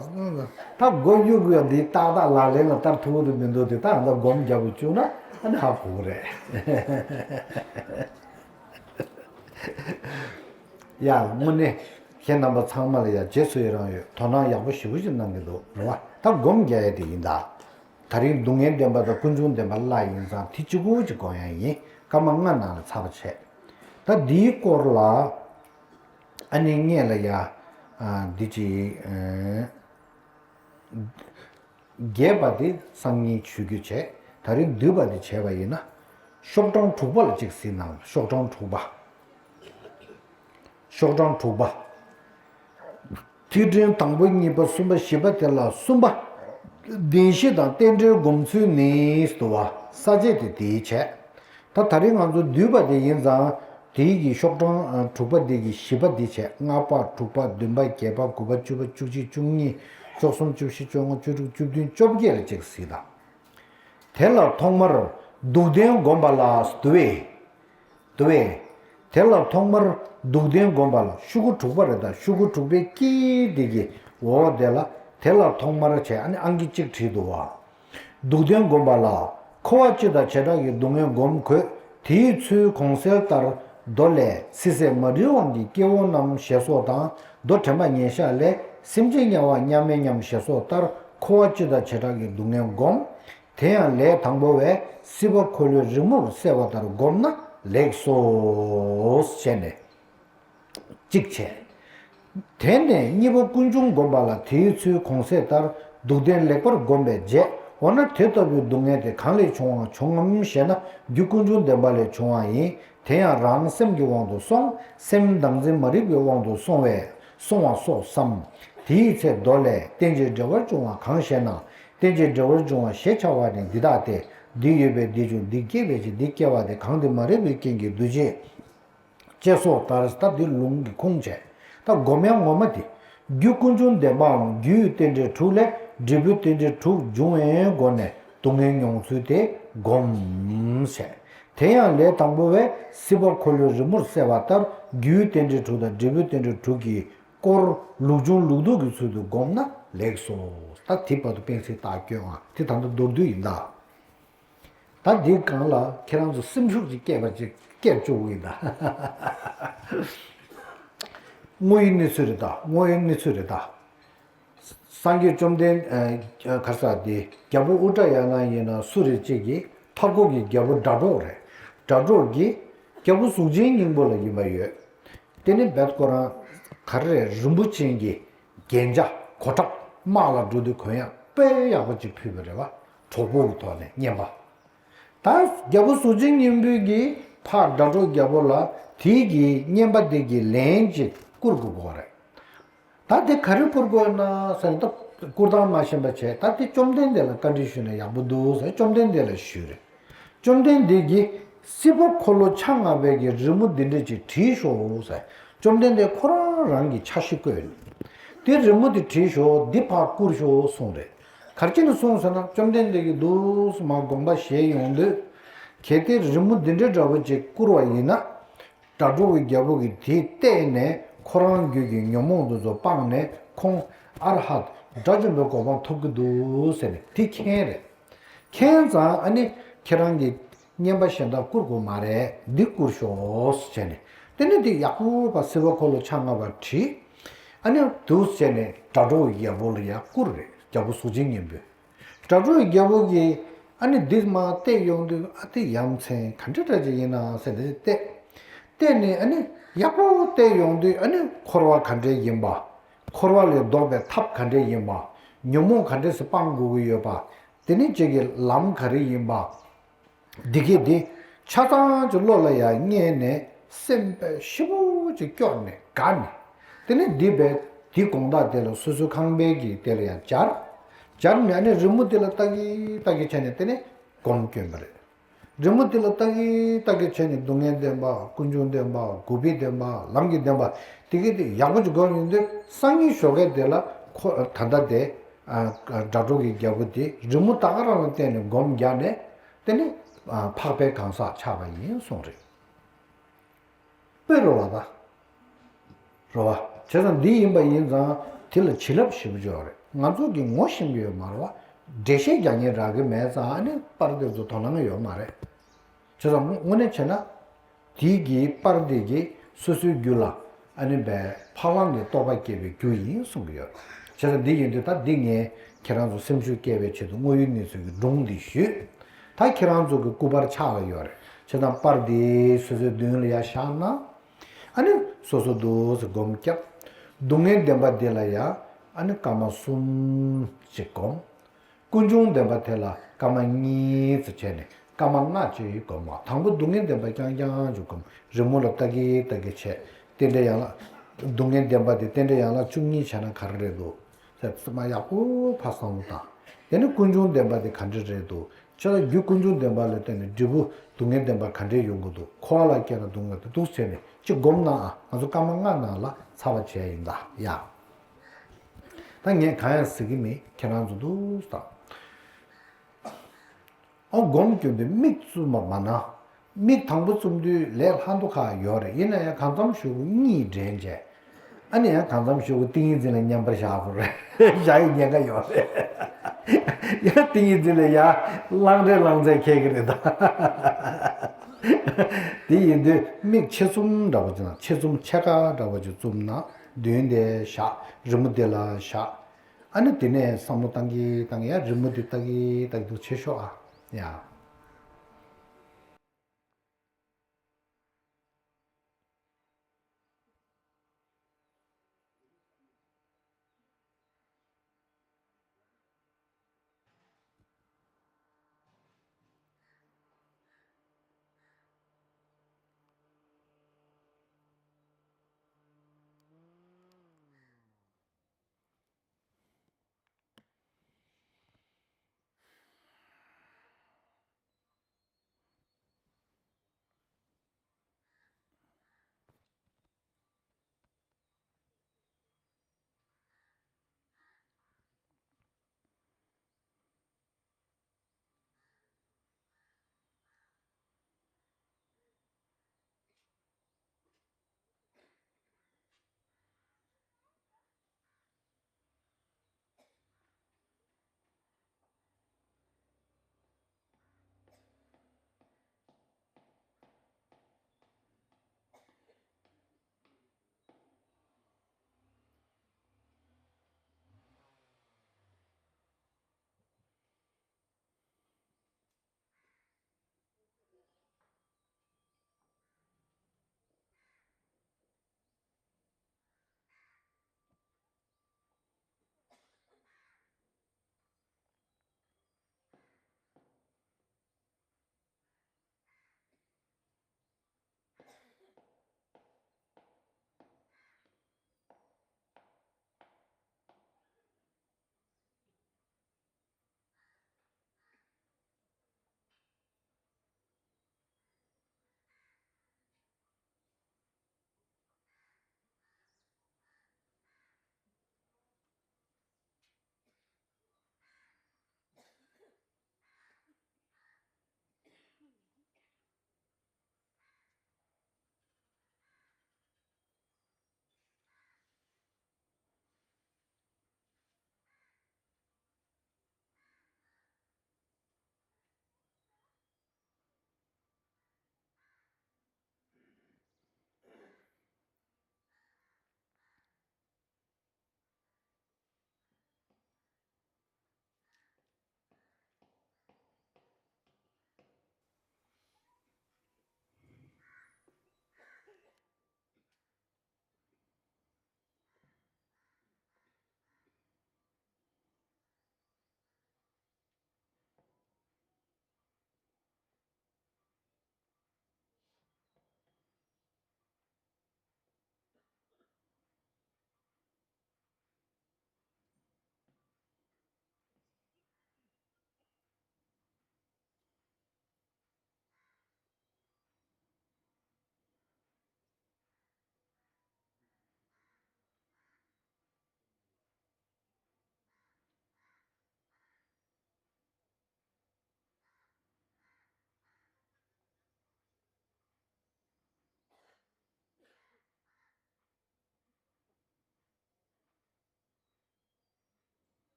ད་མགོ་གཡུག་གི་ཡ་འདི་ཏག་ཏག་ལག་ལེན་ལ་བསྟར་ཐུབ་ཀྱི་མི་འདུག་དེ་ད་ང་ད་སྒོམ་རྒྱབ་བཅུག་ན་ཨ་ནི་ཧ་གོ་གི་རེད། ཡ་དངོས་གནས་ཁྱེད་རྣམ་པ་ཚང་མ་ལ་ཡ་རྗེས་སུ་ཡི་རང་ཡོད། དོ་སྣང་ཡག་པོ་ཞེ་པོ་ཅིག་གནང་གི་འདུག་རེད་བ། ད་སྒོམ་རྒྱག་ཡ་དེ་ཡིན་ད། ད་རིང་སྡུག་བསྔལ་བདེན་པ་དང་ཀུན་འབྱུང་བདེན་པ་བསླབ་ཡིན་ཙང་དེ་གཅིག་པུ་ཅིག་སྒོམ་ཡ་ཡིན། སྐར་མ་ལྔ་ནང་ལ་ཚར་བ་བྱས། ད་འདིའི་སྐོར་ལ་ཨ་ནི་ངས་ལ་ཡ་འདི་ཅིག་རྒྱས་པ་དེ་སང་ཉིན་ཞུ་རྒྱུ་བྱས། ད་རིང་བསྡུས་པ་དེ་བྱས་པ་ཡིན་ན། ཤོག་གྲངས་དྲུག་པ་ལ་གཅིག་གཟིགས་གནང་། ཤོག་གྲངས་དྲུག་པ། ཤོག་གྲངས་དྲུག་པ། ཐིག་ཕྲེང་དང་པོ་གཉིས་པ་གསུམ་པ་བཞི་པ་དེ་ལ་གསུམ་པ། བདེན་བཞི་དང་རྟེན་འབྲེལ་སྒོམ་ཚུལ་ནི་ཟེར་བ་ས་བཅད་དེ་དེའི་བྱས། ད་ད་རིང་ང་ཚོ་བསྡུས་པ་དེ་ཡིན་ཙང་དེའི་གི་ཤོག་གྲངས་དྲུག་པ་དེ་གི་བཞི་པ་འདི་བྱས། ལྔ་པ་དྲུག་པ་བདུན་པ་བརྒྱད་པ་དགུ་པ་བཅུ་པ་བཅུ་གཅིག་བཅུ་གཉིས་བཅུ་གསུམ་བཅུ་བཞི་བཅུ་ལྔ་བཅུ་དྲུག་བཅུ་བདུན་བཅོ་བརྒྱད་ལ་གཅིག་གཟིགས་དང་། དེ་ལ་ཐོག་མར་སྡུག་བདེན་སྒོམ་པ་ལ་འདུ་བས། འདུ་བས། དེ་ལ་ཐོག་མར་སྡུག་བདེན་སྒོམ་པ་ལ་ཤོག་གུ་དྲུག་པ་རེད་ད། ཤོག་གུ་དྲུག་པའི་དཀྱིལ་དེ་གི་འོག་དེ་ལ་དེ་ལ་ཐོག་མར་བྱས་ཨ་ནི་ཨང་ཀི་གཅིག་བྲིས་འདུག་བ། སྡུག་བདེན་སྒོམ་པ་ལ། འཁོར་བ་སྤྱི་དང་བྱེ་བྲག་གི་སྡུག་བསྔལ་སྒོམ་དགོས། དེའི་ཚུལ་གོང་གསལ་ལྟར་མདོ་ལས། སྲིད་ཚེ་མ་རིག་དབང་གིས་སྐྱེ་བོ་རྣམས་ཞེས་སོགས་དང་། མདོ་དྲན་པ་ཉེར་བཞག་ལས། སེམས་ཅན་དམྱལ་བ་མཉམ་མེད་མཉམ་ཞེས་སོགས་ལྟར་འཁོར་བ་སྤྱི་དང་བྱེ་བྲག་གི་སྡུག་བསྔལ་སྒོམ། དེ་ཡང་ལས་དང་པོ་བས་སྲིད་པ་འཁོར་ལོའི་རི་མོར་གསལ་བ་ལྟར་བསྒོམས་ན་ལེགས་སོ། ཞེས་ནས། གཅིག་བྱས། དེ་ནས་གཉིས་པ་ཀུན་འབྱུང་བསྒོམ་པ་ལ། དེའི་ཚུལ་གོང་གསལ་ལྟར་སྡུག་བདེན་ལེགས་པར་བསྒོམས་པའི་རྗེས། འོ་ན་དེ་ལྟ་བུའི་སྡུག་བསྔལ་དེ་གང་ལས་བྱུང་བ་བྱུང་ངམ་ཞེ་ན། རྒྱུ་ཀུན་འབྱུང་བདེན་པ་ལས་བྱུང་བ་ཡིན། དེ་ཡང་རང་སེམས་ཀྱི་དབང་དུ་སོང་། སེམས་བདག་འཛིན་མ་རིག་པའི་དབང་དུ་སོང་བས་སོང་བ་སོགས་སམ། དེའི་ཚེ་མདོ་ལས། རྟེན་ཅིང་འབྲེལ་བར་འབྱུང་བ་གང་ཞེ་ན། རྟེན་ཅིང་འབྲེལ་བར་འབྱུང་བ་ཞེས་བྱ་བ་ནི་འདི་ལྟ་སྟེ། འདི་ཡོད་པས་འདི་བྱུང་། འདི་སྐྱེས་པའི་ཕྱིར་འདི་སྐྱེ་བ་སྟེ། གང་འདི་མ་རིག་པའི་རྐྱེན་གྱིས་འདུ་བྱེད། ཅེས་སོགས་ལྟར། ད་འདི་ལུང་གི་ཁུངས་བྱས། ད་སྒོམ་ཡག་ངོ་མ་འདི། རྒྱུ་ཀུན་འབྱུང་བདེན་པའམ་རྒྱུའི་རྟེན་འབྲེལ་དྲུག་ལས་འབྲས་བུའི་རྟེན་འབྲེལ་དྲུག་འབྱུང་བའི་སྒོ་ནས་སྡུག་བསྔལ་མྱོང་ཚུལ་དེ་སྒོམ་ཞེས། དེ་ཡང་ལས་དང་པོ་བས་སྲིད་པ་འཁོར་ལོའི་རི་མོར་གསལ་བ་ལྟར། རྒྱུའི་རྟེན་འབྲེལ་དྲུག་དང་འབྲས་བུའི་རྟེན་འབྲེལ་དྲུག་གི་སྐོར་ལུགས་འབྱུང་ལུགས་ལྡོག་གི་ཚུལ་དུ་བསྒོམས་ན་ལེགས་སོ། ད་དེ་བར་དུ་སྤེལ་ཚིག་རྟགས་སྐྱོན་ཨ། དེ་ད་ལྟ་མདོར་བསྡུས་ཡིན་ད། ད་འདིའི་སྒང་ལ་ཁྱེད་རང་ཚོ་སེམས་ཤུགས་ཅིག་སྐྱེད་པ་ཅིག་སྐྱེད་བཅུག་གི་ཡིན་ད། དངོས་ཡོད་གནས་ཚུལ་རེད་ད། དངོས་ཡོད་གནས་ཚུལ་རེད་ད། སངས་རྒྱས་བཅོམ་ལྡན་ཨ་ག་རེ་ཟེར་དེ། རྒྱལ་པོ་ཨུ་ཏྲ་ཡ་ན་ཡིན་ན་སུ་རེད། གཅིག་གིས་མཐའ་འཁོབ་ཀྱི་རྒྱལ་པོ་སྒྲ་སྒྲོགས་རེད། སྒྲ་སྒྲོགས་ཀྱིས་རྒྱལ་པོ་གཟུགས་ཅན་སྙིང་པོ་ལ་ཡིན་པ་ཡོད། དེ་ནི་རྦད་ཁོ་རང་ག་རེ་རེད། རིན་པོ་ཆེ་གི་རྒྱན་ཆ་གོ་ཁྲབ་དམག་ལ་འགྲོ་དུས་གོན་ཡག་དཔེ་ཡག་པོ་ཅིག་ཕུལ་བ་རེད་བ། གྲོགས་པོ་གི་ཐོག་ནས་རྔན་པ། ད་རྒྱལ་པོ་གཟུགས་ཅན་སྙིང་པོ་གིས་ཕར་སྒྲ་སྒྲོགས་རྒྱལ་པོ་ལ་དེའི་གི་རྔན་པ་དེ་གི་ལན་ཅིག་བསྐུར་དགོས་པ་རེད། ད་དེ་ག་རེ་བསྐུར་དགོས་ན་ཟེར་ན། ད་བསྐུར་སྟངས་མ་ཤེས་པ་བྱས། ད་དེ་བཅོམ་ལྡན་འདས་ལ་བཀའ་འདྲི་ཞུས་ན་ཡག་པོ་འདུག་ཟེར། བཅོམ་ལྡན་འདས་ལ་ཞུས་རེད། བཅོམ་ལྡན་འདས་ཀྱིས་སྲིད་པ་འཁོར་ལོ་ཆ་ལྔ་པའི་གི་རི་མོ་འདི་འདྲ་ཅིག་བྲིས་ཤོག་ཟེར། བཅོམ་ལྡན་འདས་ཁོ་རང་རང་གི་ཆ་ཤས་བཀོད་ནས། དེ་རི་མོ་དེ་བྲིས་ཤོག་འདི་ཕར་བསྐུར་ཤོག་གསུངས་རེད། ག་རེ་བྱས་ནས་གསུངས་ཟེར་ན། བཅོམ་ལྡན་འདས་ཀྱིས་འདུག་སེ་མར་དགོངས་པ་བཞེས་ཡོང་དུས། གལ་ཏེ་རི་མོ་འདི་འདྲ་འདྲ་བོ་ཅིག་བསྐུར་བ་ཡིན་ན། སྒྲ་སྒྲོགས་ཀྱི་རྒྱལ་པོ་གིས་དེ་བལྟས་ནས་ཁོ་རང་རྒྱུད་ཀྱི་ཉོན་མོངས་དེ་ཚོ་སྤངས་ནས་ཁོང་ཨར་ཧད་དགྲ་བཅོམ་པའི་གོ་འཕང་ཐོབ་ཀྱི་འདུག་ཟེར་ནས་དེ་མཁྱེན་རེད། མཁྱེན་ཙང་ཨ་ནི་ཁྱེད་རང་གིས་རྔན་པ་གཞན་དག་བསྐུར་དགོས་མ་རེད། འདི་བསྐུར་ཤོག་ཟེར་ནས། དེ་ནས་འདི་ཡག་པོ་ཕར་སྲིད་པ་འཁོར་ལོ་ཆ་ལྔ་པ་བྲིས། ཨ་ནི་འདུག་སེ་བྱས་ནས་སྒྲ་སྒྲོགས་ཀྱི་རྒྱལ་པོ་ལ་ཡར་བསྐུར་རེད། རྒྱལ་པོ་གཟུགས་ཅན་སྙིང་པོས། སྒྲ་སྒྲོགས་རྒྱལ་པོ་གིས་ཨ་ནི་འདི་མར་བལྟས་ཡོང་དུས། ཨ་དེ་ཡ་མཚན་ག་འདྲ་འདྲ་ཅིག་ཡིན་ན་ཟེར་ནས་བལྟས། བལྟས་ནས་ཨ་ནི་ཡག་པོ་བལྟས་ཡོང་དུས། ཨ་ནི་འཁོར་བ་ག་འདྲས་ཡིན་པ། འཁོར་བ་ལས་ལྡོག་པའི་ཐབས་ག་འདྲས་ཡིན་པ། ཉོན་མོངས་ག་འདྲས་སེ་སྤང་དགོས་ཀྱི་ཡོད་པ། དེ་ནས་ཅིག་གི་ལམ་ག་རེ་ཡིན་པ། འདི་གས་འདི་ཆ་ཚང་གི་བློ་ལ་ཡང་རྙེད་ནས། སེམས་དཔའ་ཞེ་པོ་ཅིག་སྐྱོ་ནས་དགའ་ནས། དེ་ནས་འདི་བས་འདི་དགོངས་དག་དེ་ལ་སོ་སོའི་ཁང་པའི་གི་དེ་ལ་ཡང་སྦྱར། སྦྱར་ནས་ཨ་ནི་རི་མོ་དེ་ལ་ལྟ་གི་ལྟ་གི་བྱས་ནས་དེ་ནས་སྒོམ་སྐྱོན་པ་རེད། རི་མོ་དེ་ལ་ལྟ་གི་ལྟ་གི་བྱས་ནས་སྡུག་བསྔལ་བདེན་པ། ཀུན་འབྱུང་བདེན་པ། འགོག་པའི་བདེན་པ། ལམ་གྱི་བདེན་པ། དེ་གས་དེ་ཡག་པོ་ཅིག་སྒོམ་ཡོང་དུས། སང་ཉིན་ཞོགས་ཀས་དེ་ལ་ཁོ་ད་ལྟ་དེ་ཨ་སྒྲ་སྒྲོགས་ཀྱི་རྒྱལ་པོ་དེ་རི་མོ་ད་ག་རང་ལ་བལྟས་ནས་སྒོམ་རྒྱག་ནས། དེ་ནི་ཨ་འཕགས་པའི་གང་ཟག་ཆགས་པ་ཡིན་གསུངས་རེད། དཔེ་རེད་བ་ད། རེད་བ། བྱས་ཙང་འདི་ཡིན་པ་ཡིན་ཙང་དེ་ལ་བྱིན་རླབས་ཞེ་པོ་ཅིག་ཡོད་རེད། ང་ཚོ་གིས་ངོ་ཤེས་ཀྱི་ཡོད་མ་རེད་བ། འགྲེལ་བཤད་རྒྱག་མཁན་རག་གི་མེད་ཙང་། ཨ་ནི་པར་དེ་ཚོ་དོ་སྣང་ཡོད་མ་རེད། བྱས་ཙང་དངོས་གནས་བྱས་ན། དེའི་གི་པར་དེ་གིས་སོ་སོའི་རྒྱུད་ལ་ཨ་ནི་བས་འཕགས་ལམ་གྱི་རྟོགས་པ་སྐྱེ་བའི་རྒྱུ་ཡིན་གསུང་གི་ཡོད། བྱས་ཙང་འདི་ཡིན་དུས་ད་འདི་ངས་ཁྱེད་རང་ཚོ་སེམས་ཤུགས་སྐྱེད་པའི་ཆེད་དུ་དངོས་ཡོད་གནས་ཚུལ་གྱི་སྒྲུང་འདི་ཞུས། ད་ཁྱེད་རང་ཚོ་གི་སྐུ་པར་ཕྱག་ལ་ཡོད་རེད། བྱས་ཙང་པར་འདི་སོ་སོའི་མདུན་ལ་ཡར་བཞག་ན། ཨ་ནི་སོ་སོ་འདུག་སེ་སྒོམ་སྐྱབས། སྡུག་བསྔལ་བདེན་པ་འདི་ལ་ཡ་ཨ་ནི་སྐར་མ་གསུམ་ཅིག་སྒོམ། ཀུན་འབྱུང་བདེན་པ་དེ་ལ་སྐར་མ་གཉིས་ཙམ་བྱས་ནས་སྐར་མ་ལྔ་ཅིག་སྒོམ་པ། དང་པོ་སྡུག་བསྔལ་བདེན་པ་རྐྱང་རྐྱང་ཅིག་སྒོམ། རི་མོ་ལ་ལྟ་གི་ལྟ་གི་བྱས། རྟེན་འབྲེལ་ཡན་ལག་སྡུག་བསྔལ་བདེན་པ་དེ་རྟེན་འབྲེལ་ཡན་ལག་བཅུ་གཉིས་བྱས་ན་ག་རེ་རེད་འདུག་ཟེར་ཙམ་ཡག་པོ་ཕར་བསམ་བློ་བཏང་། དེ་ནས་ཀུན་འབྱུང་བདེན་པ་དེ་ག་འདྲ་རེད་འདུག་བྱས་ཙང་རྒྱུ་ཀུན་འབྱུང་བདེན་པ་ལ་བརྟེན་ནས་འབྲས་བུ་སྡུག་བསྔལ་བདེན་པ་ག་འདྲས་ཡོང་གི་འདུག་འཁོར་བ་ལ་སྐྱེས་ན་སྡུག་བསྔལ་དེ་འདུག་ཟེར་ནས་ཅིག་སྒོམ་ན་ཨ། ང་ཚོ་སྐར་མ་ལྔ་ནང་ལ་ཚར་བ་བྱས་ཡིན་ད་ཡ། ད་ངས་གང་ཡང་ཟེར་གྱི་མེད། ཁྱེད་རང་ཚོ་འདུག་སེ་ད། ཨོ་སྒོམ་སྐྱོན་དུས་མིག་བཙུམ་པ་མ་ན། མིག་དང་པོ་བཙུམ་དུས་ལས་སླ་མདོ་ཁག་ཡོད་རེད། ཡིན་ན་ཡང་གང་འཚམ་ཞུ་གུ་གཉིས་འདྲེན་བྱས། ཨ་ནི་ཡང་གང་འཚམ་ཞུ་གུ་ཏིང་ངེ་འཛིན་ལ་མཉམ་པར་བཞག་དགོས་རེད། བཞག་ཡི་ཉེན་ཁ་ཡོད་རེད། ཡང་ཏིང་ངེ་འཛིན་ལ་ཡང་བླང་བྱའི་བླང་བྱ་ཁེལ་གི་རེད་ད། དེ་ཡིན་དུས་མིག་ཕྱེད་བཙུམ་འདྲ་བོ་ཅིག་དང་ཕྱེད་བཙུམ་ཕྱེད་ཀ་འདྲ་བོ་ཅིག་བཙུམ་ན། མདུན་དེ་བཞག་རི་མོ་དེ་ལ་བཞག་ཨ་ནི་དེ་ནས་བསམ་བློ་བཏང་གི་བཏང་གི་ཡ་རི་མོ་དེ་ལྟ་གི་ལྟ་གི་འདུག་བྱེད་ཤོག་ཨ་ཡ།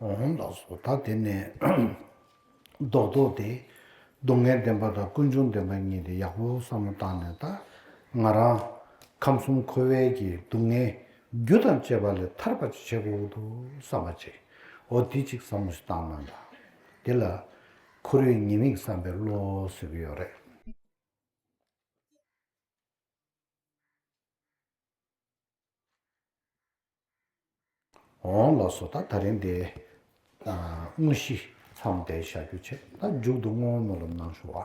འོང་ལགས་སོ། ད་དེ་ནས་རྡོག་རྡོག་དེ་སྡུག་བསྔལ་བདེན་པ་དང་ཀུན་འབྱུང་བདེན་པ་གཉིས་དེ་ཡག་པོ་བསམ་བློ་བཏང་ནས། ད་ང་རང་ཁམས་གསུམ་འཁོར་བའི་གི་སྡུག་བསྔལ་རྒྱུ་དང་བཅས་པ་ལས་ཐར་པ་ཅིག་བྱེད་དགོས་འདུག་བསམ་པ་བྱེད། འོ་དེ་ཅིག་བསམ་བློ་ཞིག་བཏང་གནང་དང་། དེ་ལ་འཁོར་བའི་ཉེས་དམིགས་བསམ་པའི་བློ་ཟེར་གྱི་ཡོད་རེད། འོང་ལགས་སོ། ད་ད་རིང་འདི་དངོས་གཞི་མཚམས་བསྡད་བཞག་རྒྱུ་བྱས། ད་མཇུག་ཏུ་བསྔོ་བ་སྨོན་ལམ་གནང་ཞུ་བ།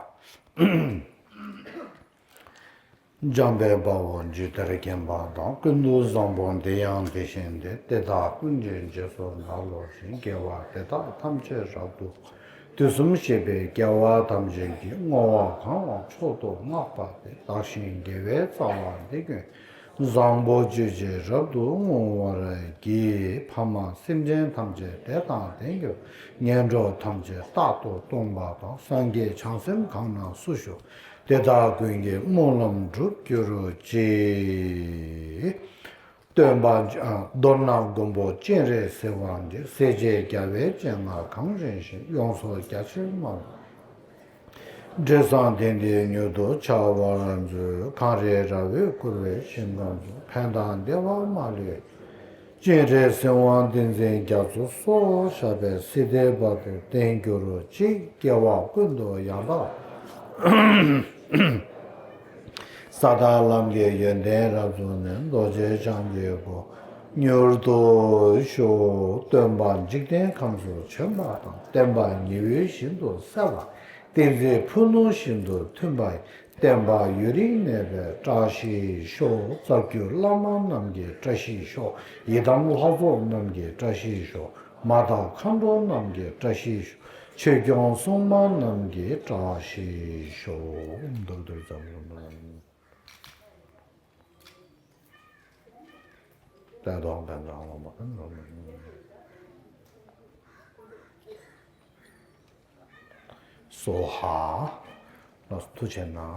འཇམ་དཔལ་དཔའ་བོས་ཇི་ལྟར་མཁྱེན་པ་དང་། ཀུན་ཏུ་བཟང་པོ་འདི་ཡང་དེ་བཞིན་ཏེ། དེ་དག་ཀུན་གྱི་རྗེས་སུ་བདག་སློབ་ཅིང་། དགེ་བ་འདི་དག་ཐམས་ཅད་རབ་ཏུ་དུས་གསུམ་གཤེགས་པའི་རྒྱལ་བ་ཐམས་ཅད་ཀྱིས། བསྔོ་བ་གང་ལ་མཆོག་ཏུ་བསྔགས་པ་དེ། བདག་གཞན་དགེ་བའི་རྩ་བ་འདི་ཀུན། བཟང་པོ་སྤྱོད་ཕྱིར་རབ་ཏུ་བསྔོ་བར་བགྱི། ཕ་མ་སེམས་ཅན་ཐམས་ཅད་བདེ་དང་ལྡན་གྱུར། ངན་འགྲོ་ཐམས་ཅད་རྟག་ཏུ་སྟོངས་པ་དང་། སངས་རྒྱས་བྱང་སེམས་གང་ན་སུ་བཞུགས། དེ་དག་ཀུན་གྱི་སྨོན་ལམ་འགྲུབ་གྱུར་ཅིག། སྟོན་པ། ཨ། མདོར་ན་མགོན་པོ་སྤྱན་རས་གཟིགས་དབང་གིས། སྲས་བཅས་རྒྱལ་བའི་སྤྱན་སྔར་གང་བཞེངས་ཤིང་། ཡོངས་སུ་རྒྱ་ཆེར་མ་འདྲེས་བསམ་གཏན་བདེ་མྱུར་དུ་འཆར་བར་མཛོད། གངས་རིའི་ར་བས་བསྐོར་བའི་ཞིང་ཁམས་སུ། ཕན་དང་བདེ་བ་མ་ལུས། སྤྱན་རས་གཟིགས་དབང་བསྟན་འཛིན་རྒྱ་མཚོ་སོགས། ཞབས་པད་སྲིད་མཐའི་བར་དུ་བརྟན་གྱུར་ཅིག། སྐྱེ་བ་ཀུན་ཏུ་ཡང་དག་ས་དང་ལམ་གྱི་ཡོན་ཏན་རབ་རྫོགས་ནས། རྡོ་རྗེ་འཆང་གི་གོ་འཕང་མྱུར་དུ་ཤོག། སྟོན་པ་འཇིག་རྟེན་ཁམས་སུ་བྱོན་པ་དང་། བསྟན་པ་ཉི་འོད་བཞིན་དུ་གསལ་བ། བསྟན་འཛིན་ཕུ་ནུ་བཞིན་དུ་མཐུན་པ་ཡི། བསྟན་པ་ཡུན་རིང་གནས་པའི་བཀྲ་ཤིས་ཤོག། རྩ་བརྒྱུད་བླ་མ་རྣམས་ཀྱི་བཀྲ་ཤིས་ཤོག། ཡི་དམ་ལྷ་ཚོགས་རྣམས་ཀྱི་བཀྲ་ཤིས་ཤོག། མ་དག་མཁའ་འགྲོ་རྣམས་ཀྱི་བཀྲ་ཤིས་ཤོག། ཆོས་སྐྱོང་སྲུང་མ་རྣམས་ཀྱི་བཀྲ་ཤིས་ཤོག། མདོར་བསྡུས་ཙམ་ལ། ད་དོན་ཕན་ཚུན་སློབ་མ་ཕན་ཚུན་སློབ་མ། སྭཱ་ཧཱ། ལགས་སོ། ཐུགས་རྗེ་གནང་